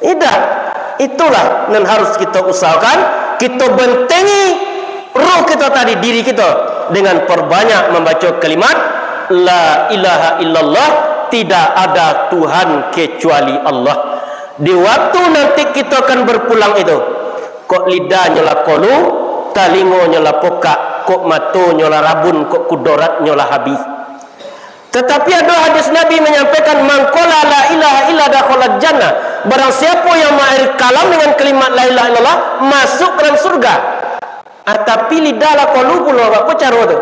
Indak. Itulah nan harus kito usahakan, kito bentengi ruh kito tadi, diri kito, dengan parbanyak mambaco kalimat, "La ilaha illallah, tidak ada Tuhan kecuali Allah." Di waktu nanti kito akan berpulang itu, kok lidahnyo lah kolu, talingonyo lah pokak, kok matonyo lah rabun, kok kudoratnyo lah habih. Tatapi ado hadis Nabi manyampaikan, "Man qala la ilaha illa dakhalal jannah." Barang siapo yang maakhiri kalam dengan kalimat la ilaha illallah, masuk ka dalam surga. Ah, tapi lidah lah kolu pulo, baa caro tu?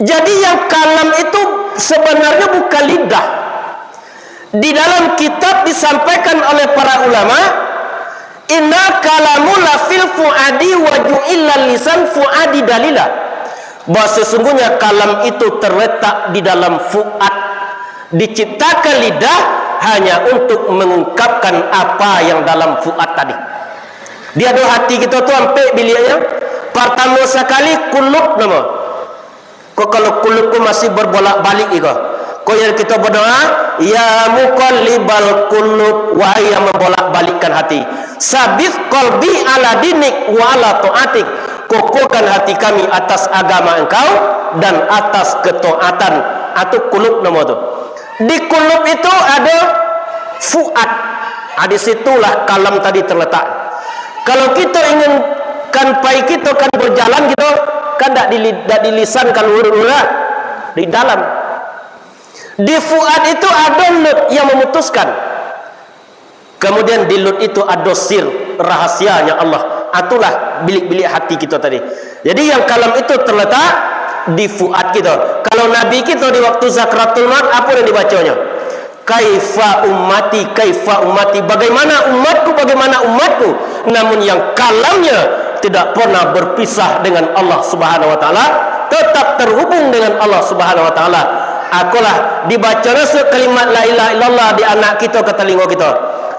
Jadi, yang kalam itu sabananyo bukan lidah. Di dalam kitab disampaikan oleh para ulama, "Innal kalamu lafil fuadi wa ju'ilal lisan fuadi dalila." Bahwa sesungguhnya kalam itu terletak di dalam fuad. Diciptakan lidah hanya untuk mengungkapkan apa yang dalam fuad tadi. Di ado hati kito tu ampek biliaknyo. Partamo sakali kulub namo. Ko kalau kulub ko masih berbolak-balik iko. Ko yang kito berdoa, "Ya muqallibal qulub, wahai yang membolak-balikkan hati, sabit qalbi ala dinik wa ala taatik." Kokohkan hati kami atas agama Engkau dan atas ketaatan. Atau kulub namo tu. Di kulub itu ado fuad. Ah, di situlah kalam tadi terletak. Kalau kito inginkan pai kito kan berjalan kito, kan dak di, dak di lisan kaluar, di dalam. Di fuad itu ado lut yang memutuskan. Kemudian di lut itu ado sir, rahasianya Allah. Itulah bilik-bilik hati kito tadi. Jadi yang kalam itu terletak di fuad kito. Kalau Nabi kito di waktu sakratul maut, apo yang dibaconyo? "Kaifa ummati, kaifa ummati." Bagaimana umatku, bagaimana umatku? Namun yang kalamnya tidak pernah berpisah dengan Allah Subhanahu wa Ta'ala, tetap terhubung dengan Allah Subhanahu wa Ta'ala. Akolah dibaco nasuak kalimat la ilaha illallah di anak kito ka talingo kito.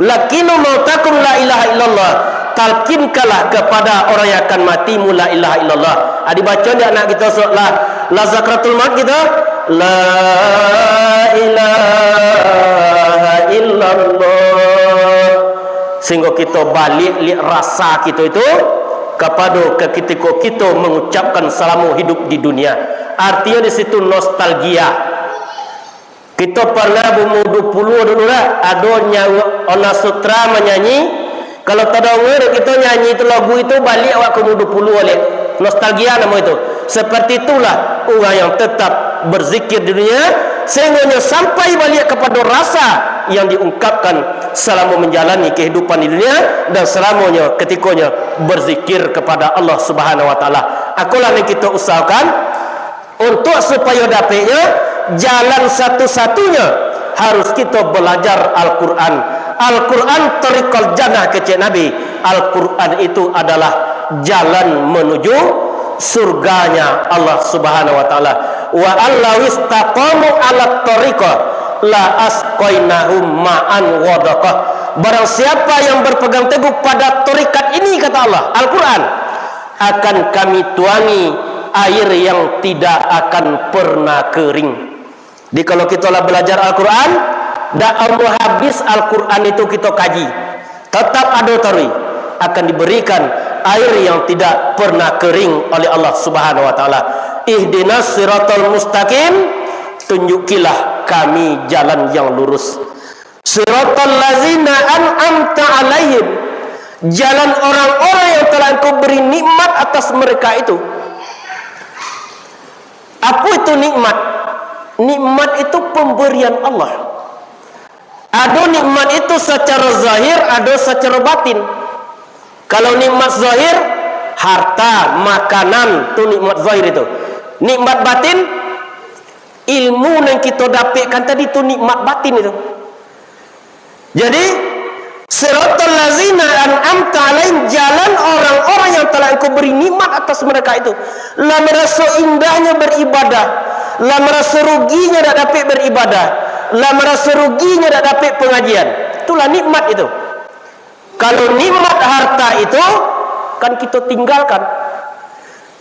"Lakinu mautakum la ilaha illallah." Talkinkanlah kepada orang yang akan matimu la ilaha illallah. Ah, dibaco di anak kito surat la, la sakratul maut kito, "La ilaha illallah." Sehingga kito balik liak rasa kito itu kapado katiko kito mengucapkan salamo hidup di dunia. Artinyo di situ nostalgia. Kito pernah baumua duo puluah dulu lah, ado nyawa Ona Sutra manyanyi, Kalau tadanga dek kito nyanyi tu lagu itu, baliak awak ka umua duo puluah baliak. Nostalgia namo itu. Seperti itulah urang yang tetap berzikir di dunia, sehinggonyo sampai baliak kapado rasa yang diungkapkan salamo manjalani kahidupan di dunia dan salamonyo katikonyo berzikir kapado Allah Subhanahu wa Taala. Akolah nan kito usahakan, Untuak supayo dapeknyo, jalan satu-satunyo harus kito balajar Al-Quran. Al-Quran thariqal jannah, kecek Nabi. Al-Quran itu adalah jalan manuju surganya Allah Subhanahu wa Taala. "Wa an law istaqamu alat thariqah la asqainahum ma'an ghadaqah." Barang siapa yang berpegang teguh pada tarikat ini, kata Allah, Al-Quran, akan Kami tuangi air yang tidak akan pernah kering. Jadi, kalau kito lah balajar Al-Quran, dak amuah habis Al-Quran itu kito kaji, tatap ado taruih, akan diberikan air yang tidak pernah kering oleh Allah Subhanahu wa Taala. "Ihdinas siratal mustaqim," tunjukilah kami jalan yang lurus. "Siratal lazina an'amta alaihim," jalan orang-orang yang telah Engkau beri nikmat atas mereka itu. Apa itu nikmat? Nikmat itu pemberian Allah. Ado nikmat itu secara zahir, ado secara batin. Kalau nikmat zahir, harta, makanan, tu nikmat zahir itu. Nikmat batin, ilmu yang kito dapekkan tadi tu nikmat batin itu. Jadi, siratal lazina an'amta alaihim, jalan orang-orang yang telah Engkau beri nikmat atas mereka itu. Lah maraso indahnya beribadah, lah maraso ruginyo dak dapek beribadah, lah maraso ruginyo dak dapek pengajian. Itulah nikmat itu. Kalau nikmat harta itu, kan kito tinggalkan.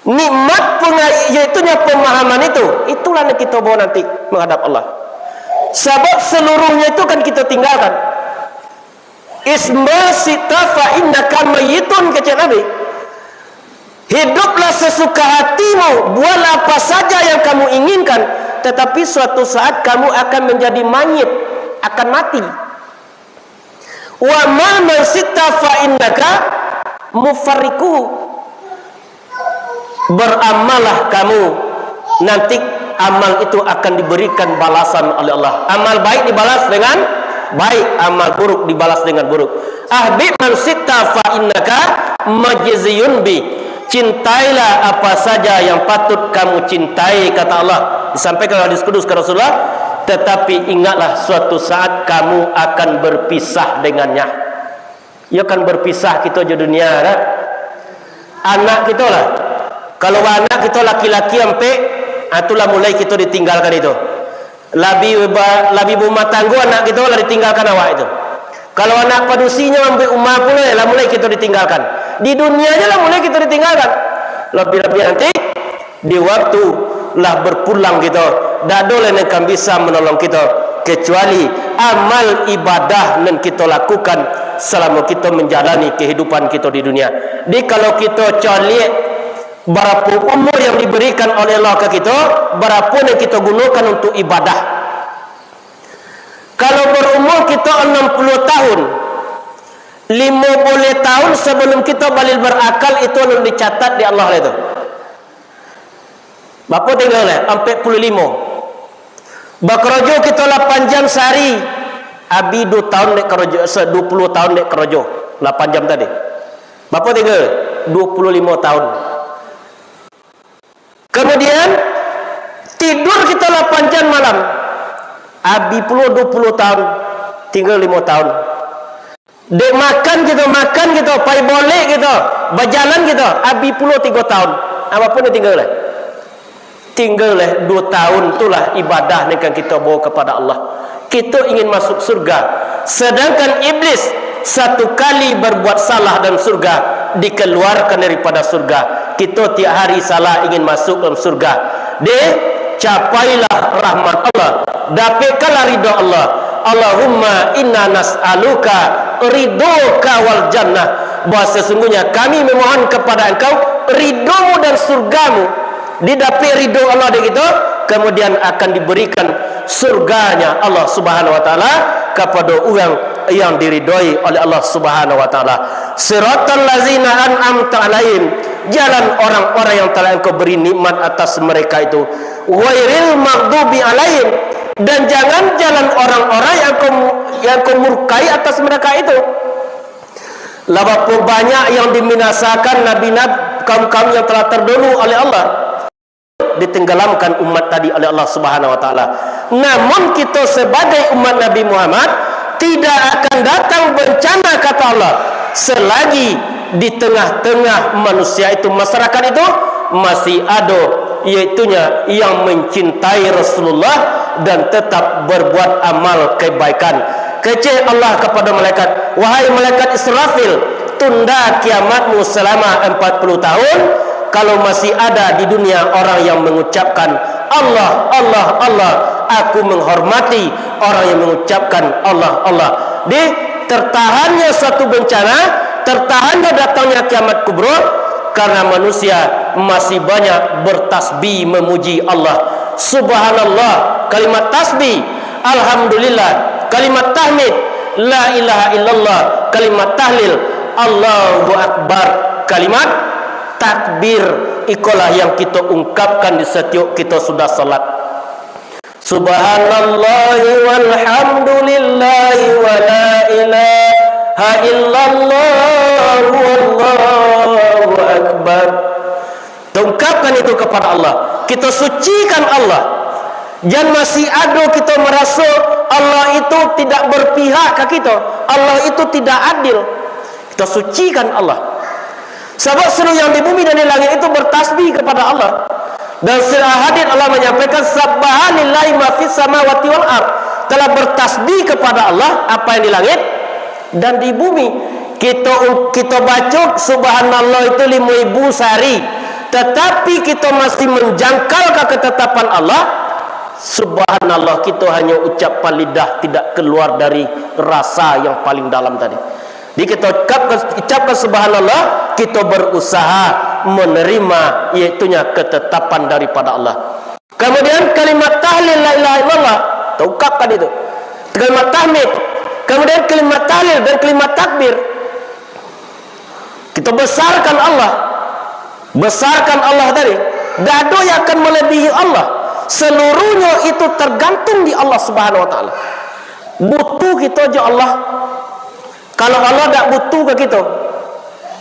Nikmat penga-, yaitu nyo pemahaman itu, itulah yang kito bawa nanti menghadap Allah. Sabab seluruhnya itu kan kito tinggalkan. "Isma syi'ta fa innaka mayyitun," kecek Nabi. "Hiduplah sesuka hatimu, buatlah apa saja yang kamu inginkan, tetapi suatu saat kamu akan menjadi mayit, akan mati." "Wa amal man syi'ta fa innaka mufarriquhu." Beramallah kamu, nanti amal itu akan diberikan balasan oleh Allah. Amal baik dibalas dengan baik, amal buruk dibalas dengan buruk. "Ahbib man syi'ta fa innaka majziyun bih." Cintailah apa saja yang patut kamu cintai, kata Allah. Disampaikan hadis kudus ka Rasulullah, "Tetapi ingatlah, suatu saat kamu akan berpisah dengannya." Iyo kan, berpisah kito jo dunia, dak? Anak kito lah. Kalau anak kito laki-laki ampek, ah, tu lah mulai kito ditinggalkan itu. Labi ba-, labi baumah tanggo anak kito lah ditinggalkan awak itu. Kalau anak padusi nyo ambiak umah pulo, lah mulai kito ditinggalkan. Di dunia nyo lah mulai kito ditinggalkan. Labi-labi nanti di waktu lah berpulang kito, dak ado lai nan kan bisa manolong kito, kecuali amal ibadah nan kito lakukan salamo kito manjalani kehidupan kito di dunia. Jadi, kalau kito caliak barapo umur yang diberikan oleh Allah ka kito, barapo nan kito gunokan untuak ibadah. Kalau berumur kito anam puluah tahun, limo baleh tahun sabalum kito baleh berakal, itu alun dicatat di Allah lai tu. Bapo tingga lai? Ampek puluah limo. Bakarajo kito lapan jam sahari, abih duo tahun dek karajo, se-, duo puluah tahun dek karajo, lapan jam tadi. Bapo tingga? Duo puluah limo tahun. Kemudian, tidur kito lapan jam malam, abih pulo duo puluah tahun, tingga limo tahun. Dek makan kito, makan kito, pai bolek kito, bajalan kito, abih pulo tigo tahun. Apo pun nan tingga lai? Tingga lai duo tahun, tu lah ibadah nan kan kito bawa kapado Allah. Kito ingin masuk surga, sadangkan iblis satu kali berbuat salah dalam surga, dikaluarkan daripada surga. Kito tiap hari salah ingin masuk dalam surga. Deh, capailah rahmat Allah, dapekkanlah ridho Allah. "Allahumma inna nas'aluka ridhoka wal jannah." Bahwa sesungguhnya kami memohon kepada Engkau ridho-Mu dan surga-Mu. Didapek ridho Allah dek kito, kemudian akan diberikan surganya Allah Subhanahu wa Taala kapado urang yang diridhoi oleh Allah Subhanahu wa Ta'ala. Siratal lazina an'amta alaihim, jalan orang-orang yang telah Engkau beri nikmat atas mereka itu. Ghairil maghdubi alaihim, dan jangan jalan orang-orang yang Engkau, yang Engkau murkai atas mereka itu. Lah bapo banyak yang diminasakan nabi-nabi, kaum-kaum yang telah terdahulu oleh Allah. Ditenggelamkan umat tadi oleh Allah Subhanahu wa Ta'ala. Namun, kito sebagai umat Nabi Muhammad tidak akan datang bencana, kata Allah, selagi di tengah-tengah manusia itu, masyarakat itu, masih ado, yaitunya yang mencintai Rasulullah dan tetap berbuat amal kebaikan. Kecek Allah kepada malaikat, "Wahai malaikat Israfil, tunda kiamatmu selama empat puluh tahun, kalau masih ada di dunia orang yang mengucapkan, 'Allah, Allah, Allah,' aku menghormati orang yang mengucapkan, 'Allah, Allah.'" Di tertahannya suatu bencana, tertahannya datangnya kiamat kubro, karena manusia masih banyak bertasbih memuji Allah. Subhanallah, kalimat tasbih. Alhamdulillah, kalimat tahmid. La ilaha illallah, kalimat tahlil. Allahu Akbar, kalimat takbir. Ikolah yang kito ungkapkan di satiok kito sudah salat. Subhanallahi walhamdulillahi wa la ilaha illallah wallahu akbar. Kita ungkapkan itu kepada Allah. Kita sucikan Allah. Jan masih ado kita maraso Allah itu tidak berpihak ka kita. Allah itu tidak adil. Kita sucikan Allah. Sabab seluruh yang di bumi dan di langit itu bertasbih kepada Allah. Dan secara hadis Allah menyampaikan, "Sabbaha lillahi ma fis samawati wal ard." Telah bertasbih kepada Allah apa yang di langit dan di bumi. Kita, kita baca subhanallah itu lima ribu sehari, tetapi kita masih menjangkal ka ketetapan Allah. Subhanallah kita hanya ucapkan lidah, tidak keluar dari rasa yang paling dalam tadi. Jadi kita ucapkan, ucapkan subhanallah, kita berusaha menerima, yaitunya ketetapan daripada Allah. Kemudian kalimat tahlil la ilaha illallah, kita ungkapkan itu. Kalimat tahmid, kemudian kalimat tahlil dan kalimat takbir. Kita besarkan Allah. Besarkan Allah tadi. Tidak ada yang akan melebihi Allah. Seluruhnya itu tergantung di Allah Subhanahu wa Ta'ala. Butuh kita aja Allah. Kalau Allah dak butuh ka kito,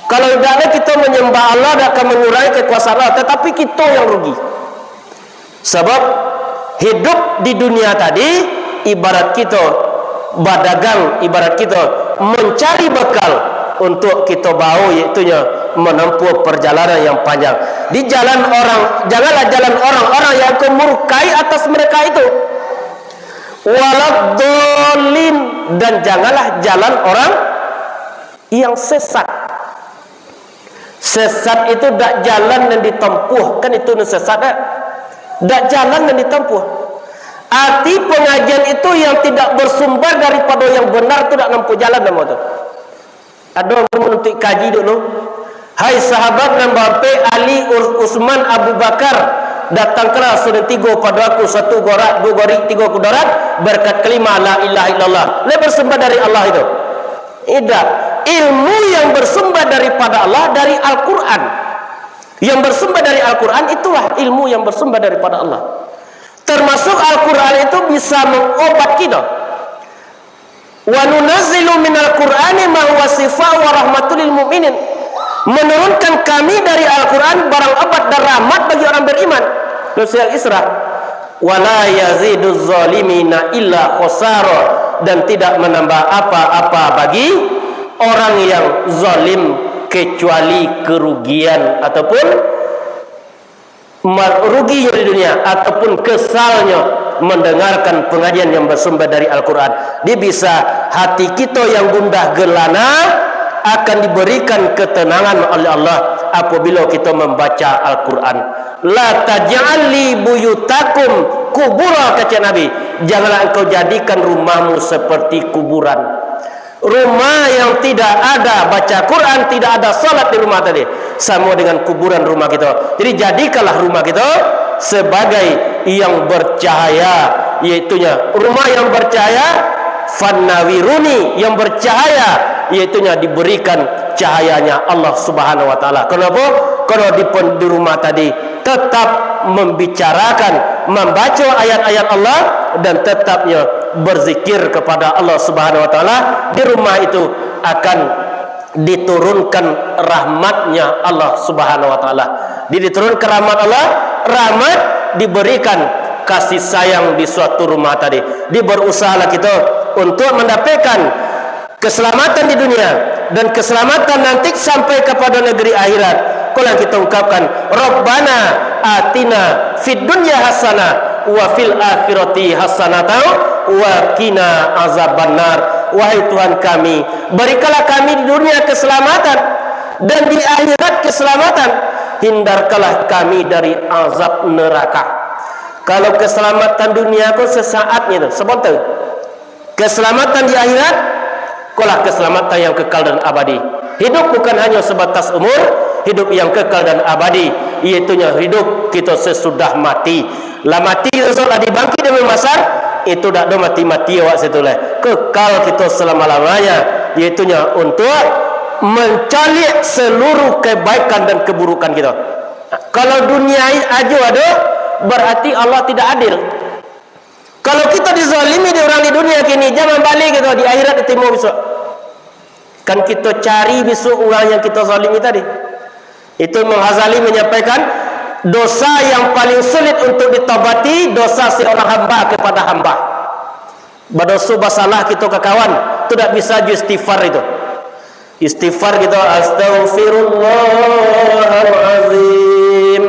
kalau dak ado kito manyambah Allah, dak akan mangurangi kakuasaan Allah, tatapi kito yang rugi. Sabab hidup di dunia tadi ibarat kito badagang, ibarat kito mancari bakal untuak kito bao, yaitunyo manempuah parjalanan yang panjang. Di jalan orang, janganlah jalan orang-orang yang akan murkai atas mereka itu. Waladdallin, dan janganlah jalan orang yang sesat. Sesat itu dak jalan yang ditempuh, kan itu nan sesat, dak? Dak jalan yang ditempuh. Arti pengajian itu yang tidak bersumber daripada yang benar tu dak nempuh jalan namo tu. Ado urang manuntuik kaji dulu. Hai sahabat nan baampek Ali, Ur-, Usman, Abu Bakar, datangkanlah sadang tigo pado aku, satu gorak, duo gorik, tigo kudarat, barakat kalima la ilaha illallah. Lai bersumber dari Allah itu? Indak. Ilmu yang bersumber daripada Allah dari Al-Quran. Yang bersumber dari Al-Quran itulah ilmu yang bersumber daripada Allah. Termasuk Al-Quran itu bisa mengobat kita. "Wa nunazzilu minal Qur'ani ma huwa syifa wa rahmatul lil mu'minin." Menurunkan kami dari Al-Quran barang obat dan rahmat bagi orang beriman. Dalam surah Al-Isra. "Wa la yaziduz zalimina illa khosara." Dan tidak menambah apa-apa bagi orang yang zalim kecuali kerugian ataupun mar-, ruginyo di dunia ataupun kesalnyo mendengarkan pengajian yang bersumber dari Al-Quran. Dia bisa hati kita yang gundah gelana akan diberikan ketenangan oleh Allah apabila kita membaca Al-Quran. "La taj'al li buyutakum kubura," kata Nabi, "janganlah engkau jadikan rumahmu seperti kuburan." Rumah yang tidak ada baca Quran, tidak ada salat di rumah tadi, samo dengan kuburan rumah kita. Jadi, jadikanlah rumah kita sebagai yang bercahaya, yaitunya rumah yang bercahaya, Fannawiruni, yang bercahaya, yaitunya diberikan cahayanya Allah Subhanahu wa Ta'ala. Kenapa? Karena di pen-, di rumah tadi tetap membicarakan, membaca ayat-ayat Allah, dan tetapnya berzikir kepada Allah Subhanahu wa Ta'ala, di rumah itu akan diturunkan rahmatnya Allah Subhanahu wa Ta'ala. Di-, diturunkan rahmat Allah, rahmat diberikan kasih sayang di suatu rumah tadi. Di, berusahalah kita untuk mendapatkan keselamatan di dunia dan keselamatan nanti sampai kepada negeri akhirat. Kalau kita ungkapkan, "Rabbana atina fid dunya hasanah wa fil akhirati hasanatan wa qina azabannar." Wahai Tuhan kami, berikanlah kami di dunia keselamatan dan di akhirat keselamatan. Hindarkanlah kami dari azab neraka. Kalau keselamatan dunia ko sesaat gitu, sebentar. Keselamatan di akhirat, kolah keselamatan yang kekal dan abadi. Hidup bukan hanya sebatas umur, hidup yang kekal dan abadi, iaitunya hidup kita sesudah mati. Lah mati, esok lah dibangkit dari mahsyar, itu dak do mati-mati awak situ lah. Kekal kita selama-lamanya, iaitunya untuk mencaliak seluruh kebaikan dan keburukan kita. Kalau dunia ajo ado, berarti Allah tidak adil. Kalau kita dizalimi di urang di dunia kini, jan mambalik kita, di akhirat ditimo bisuak. Kan kita cari bisuak urang yang kita zalimi tadi. Itu Imam Ghazali menyampaikan, dosa yang paling sulit untuk ditobati, dosa seorang hamba kepada hamba. Badoso basalah kita ka kawan, tu dak bisa jo istighfar itu. Istighfar kita, "Astaghfirullahal azim,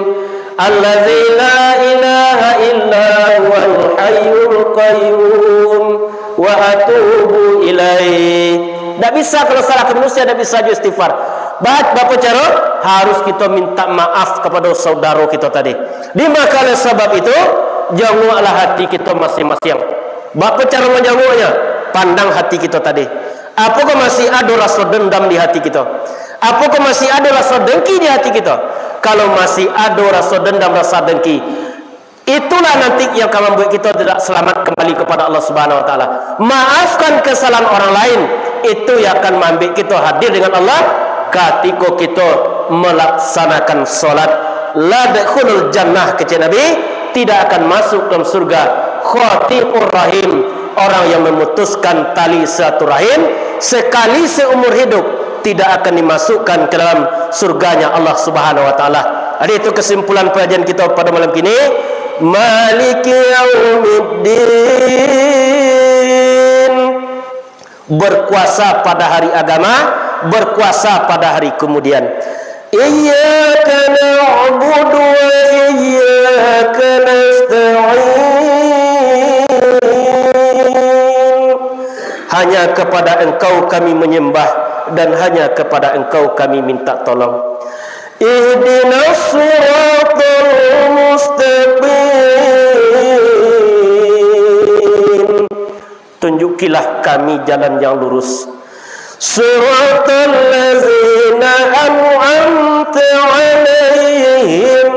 allazi la ilaha illa huwal hayyul qayyum, wa atubu ilaih." Ndak bisa, kalau salah ka manusia, ndak bisa jo istighfar. Ba-, bapa caro? Harus kita minta maaf kepada saudara kita tadi. Di maka oleh sebab itu, janguklah hati kita masing-masing. Bapa caro manjanguknya? Pandang hati kita tadi. Apakah masih ado raso dendam di hati kita? Apakah masih ado raso dengki di hati kita? Kalau masih ado raso dendam, rasa dengki, itulah nanti yang akan mambuek kita tidak selamat kembali kepada Allah Subhanahu wa Ta'ala. Maafkan kesalahan orang lain, itu yang akan mambuek kita hadir dengan Allah katiko kita melaksanakan solat. La yadkhulul jannah, kecek Nabi, tidak akan masuk dalam surga, qati'ur rahim, orang yang memutuskan tali silaturahim, sekali seumur hidup tidak akan dimasukkan ke dalam surganya Allah Subhanahu wa Ta'ala. Jadi, itu kesimpulan pengajian kita pada malam kini. Maliki yaumiddin. Berkuasa pada hari agama, berkuasa pada hari kemudian. Iyyaka na'budu wa iyyaka nasta'in. Hanya kepada Engkau kami menyembah dan hanya kepada Engkau kami minta tolong. Ihdinas siratal mustaqim. Tunjukilah kami jalan yang lurus. Siratal ladzina an'amta 'alaihim.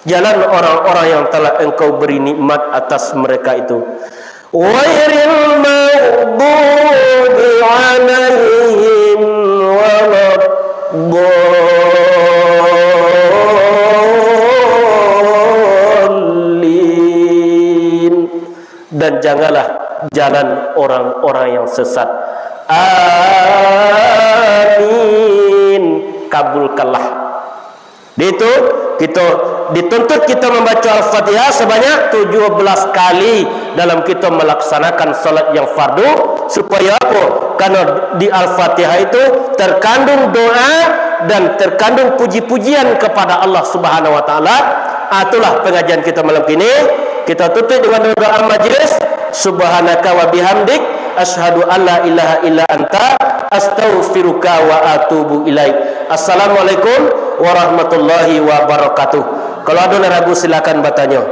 Jalan orang-orang yang telah Engkau beri nikmat atas mereka itu. Ghairil maghdubi 'alaihim waladdallin. Dan janganlah jalan orang-orang yang sesat. Amin. Kabulkanlah. Di itu, kita dituntut kita membaca Al-Fatihah sebanyak tujuh belas kali dalam kita melaksanakan salat yang fardu. Supaya apa? Karena di Al-Fatihah itu terkandung doa dan terkandung puji-pujian kepada Allah Subhanahu wa Ta'ala. Ah, itulah pengajian kita malam kini. Kita tutup dengan doa majlis. Subhanaka wa bihamdik, asyhadu an la ilaha illa anta, astaghfiruka wa atubu ilaik. Assalamualaikum warahmatullahi wabarakatuh. Kalau ada nan ragu, silakan bertanya.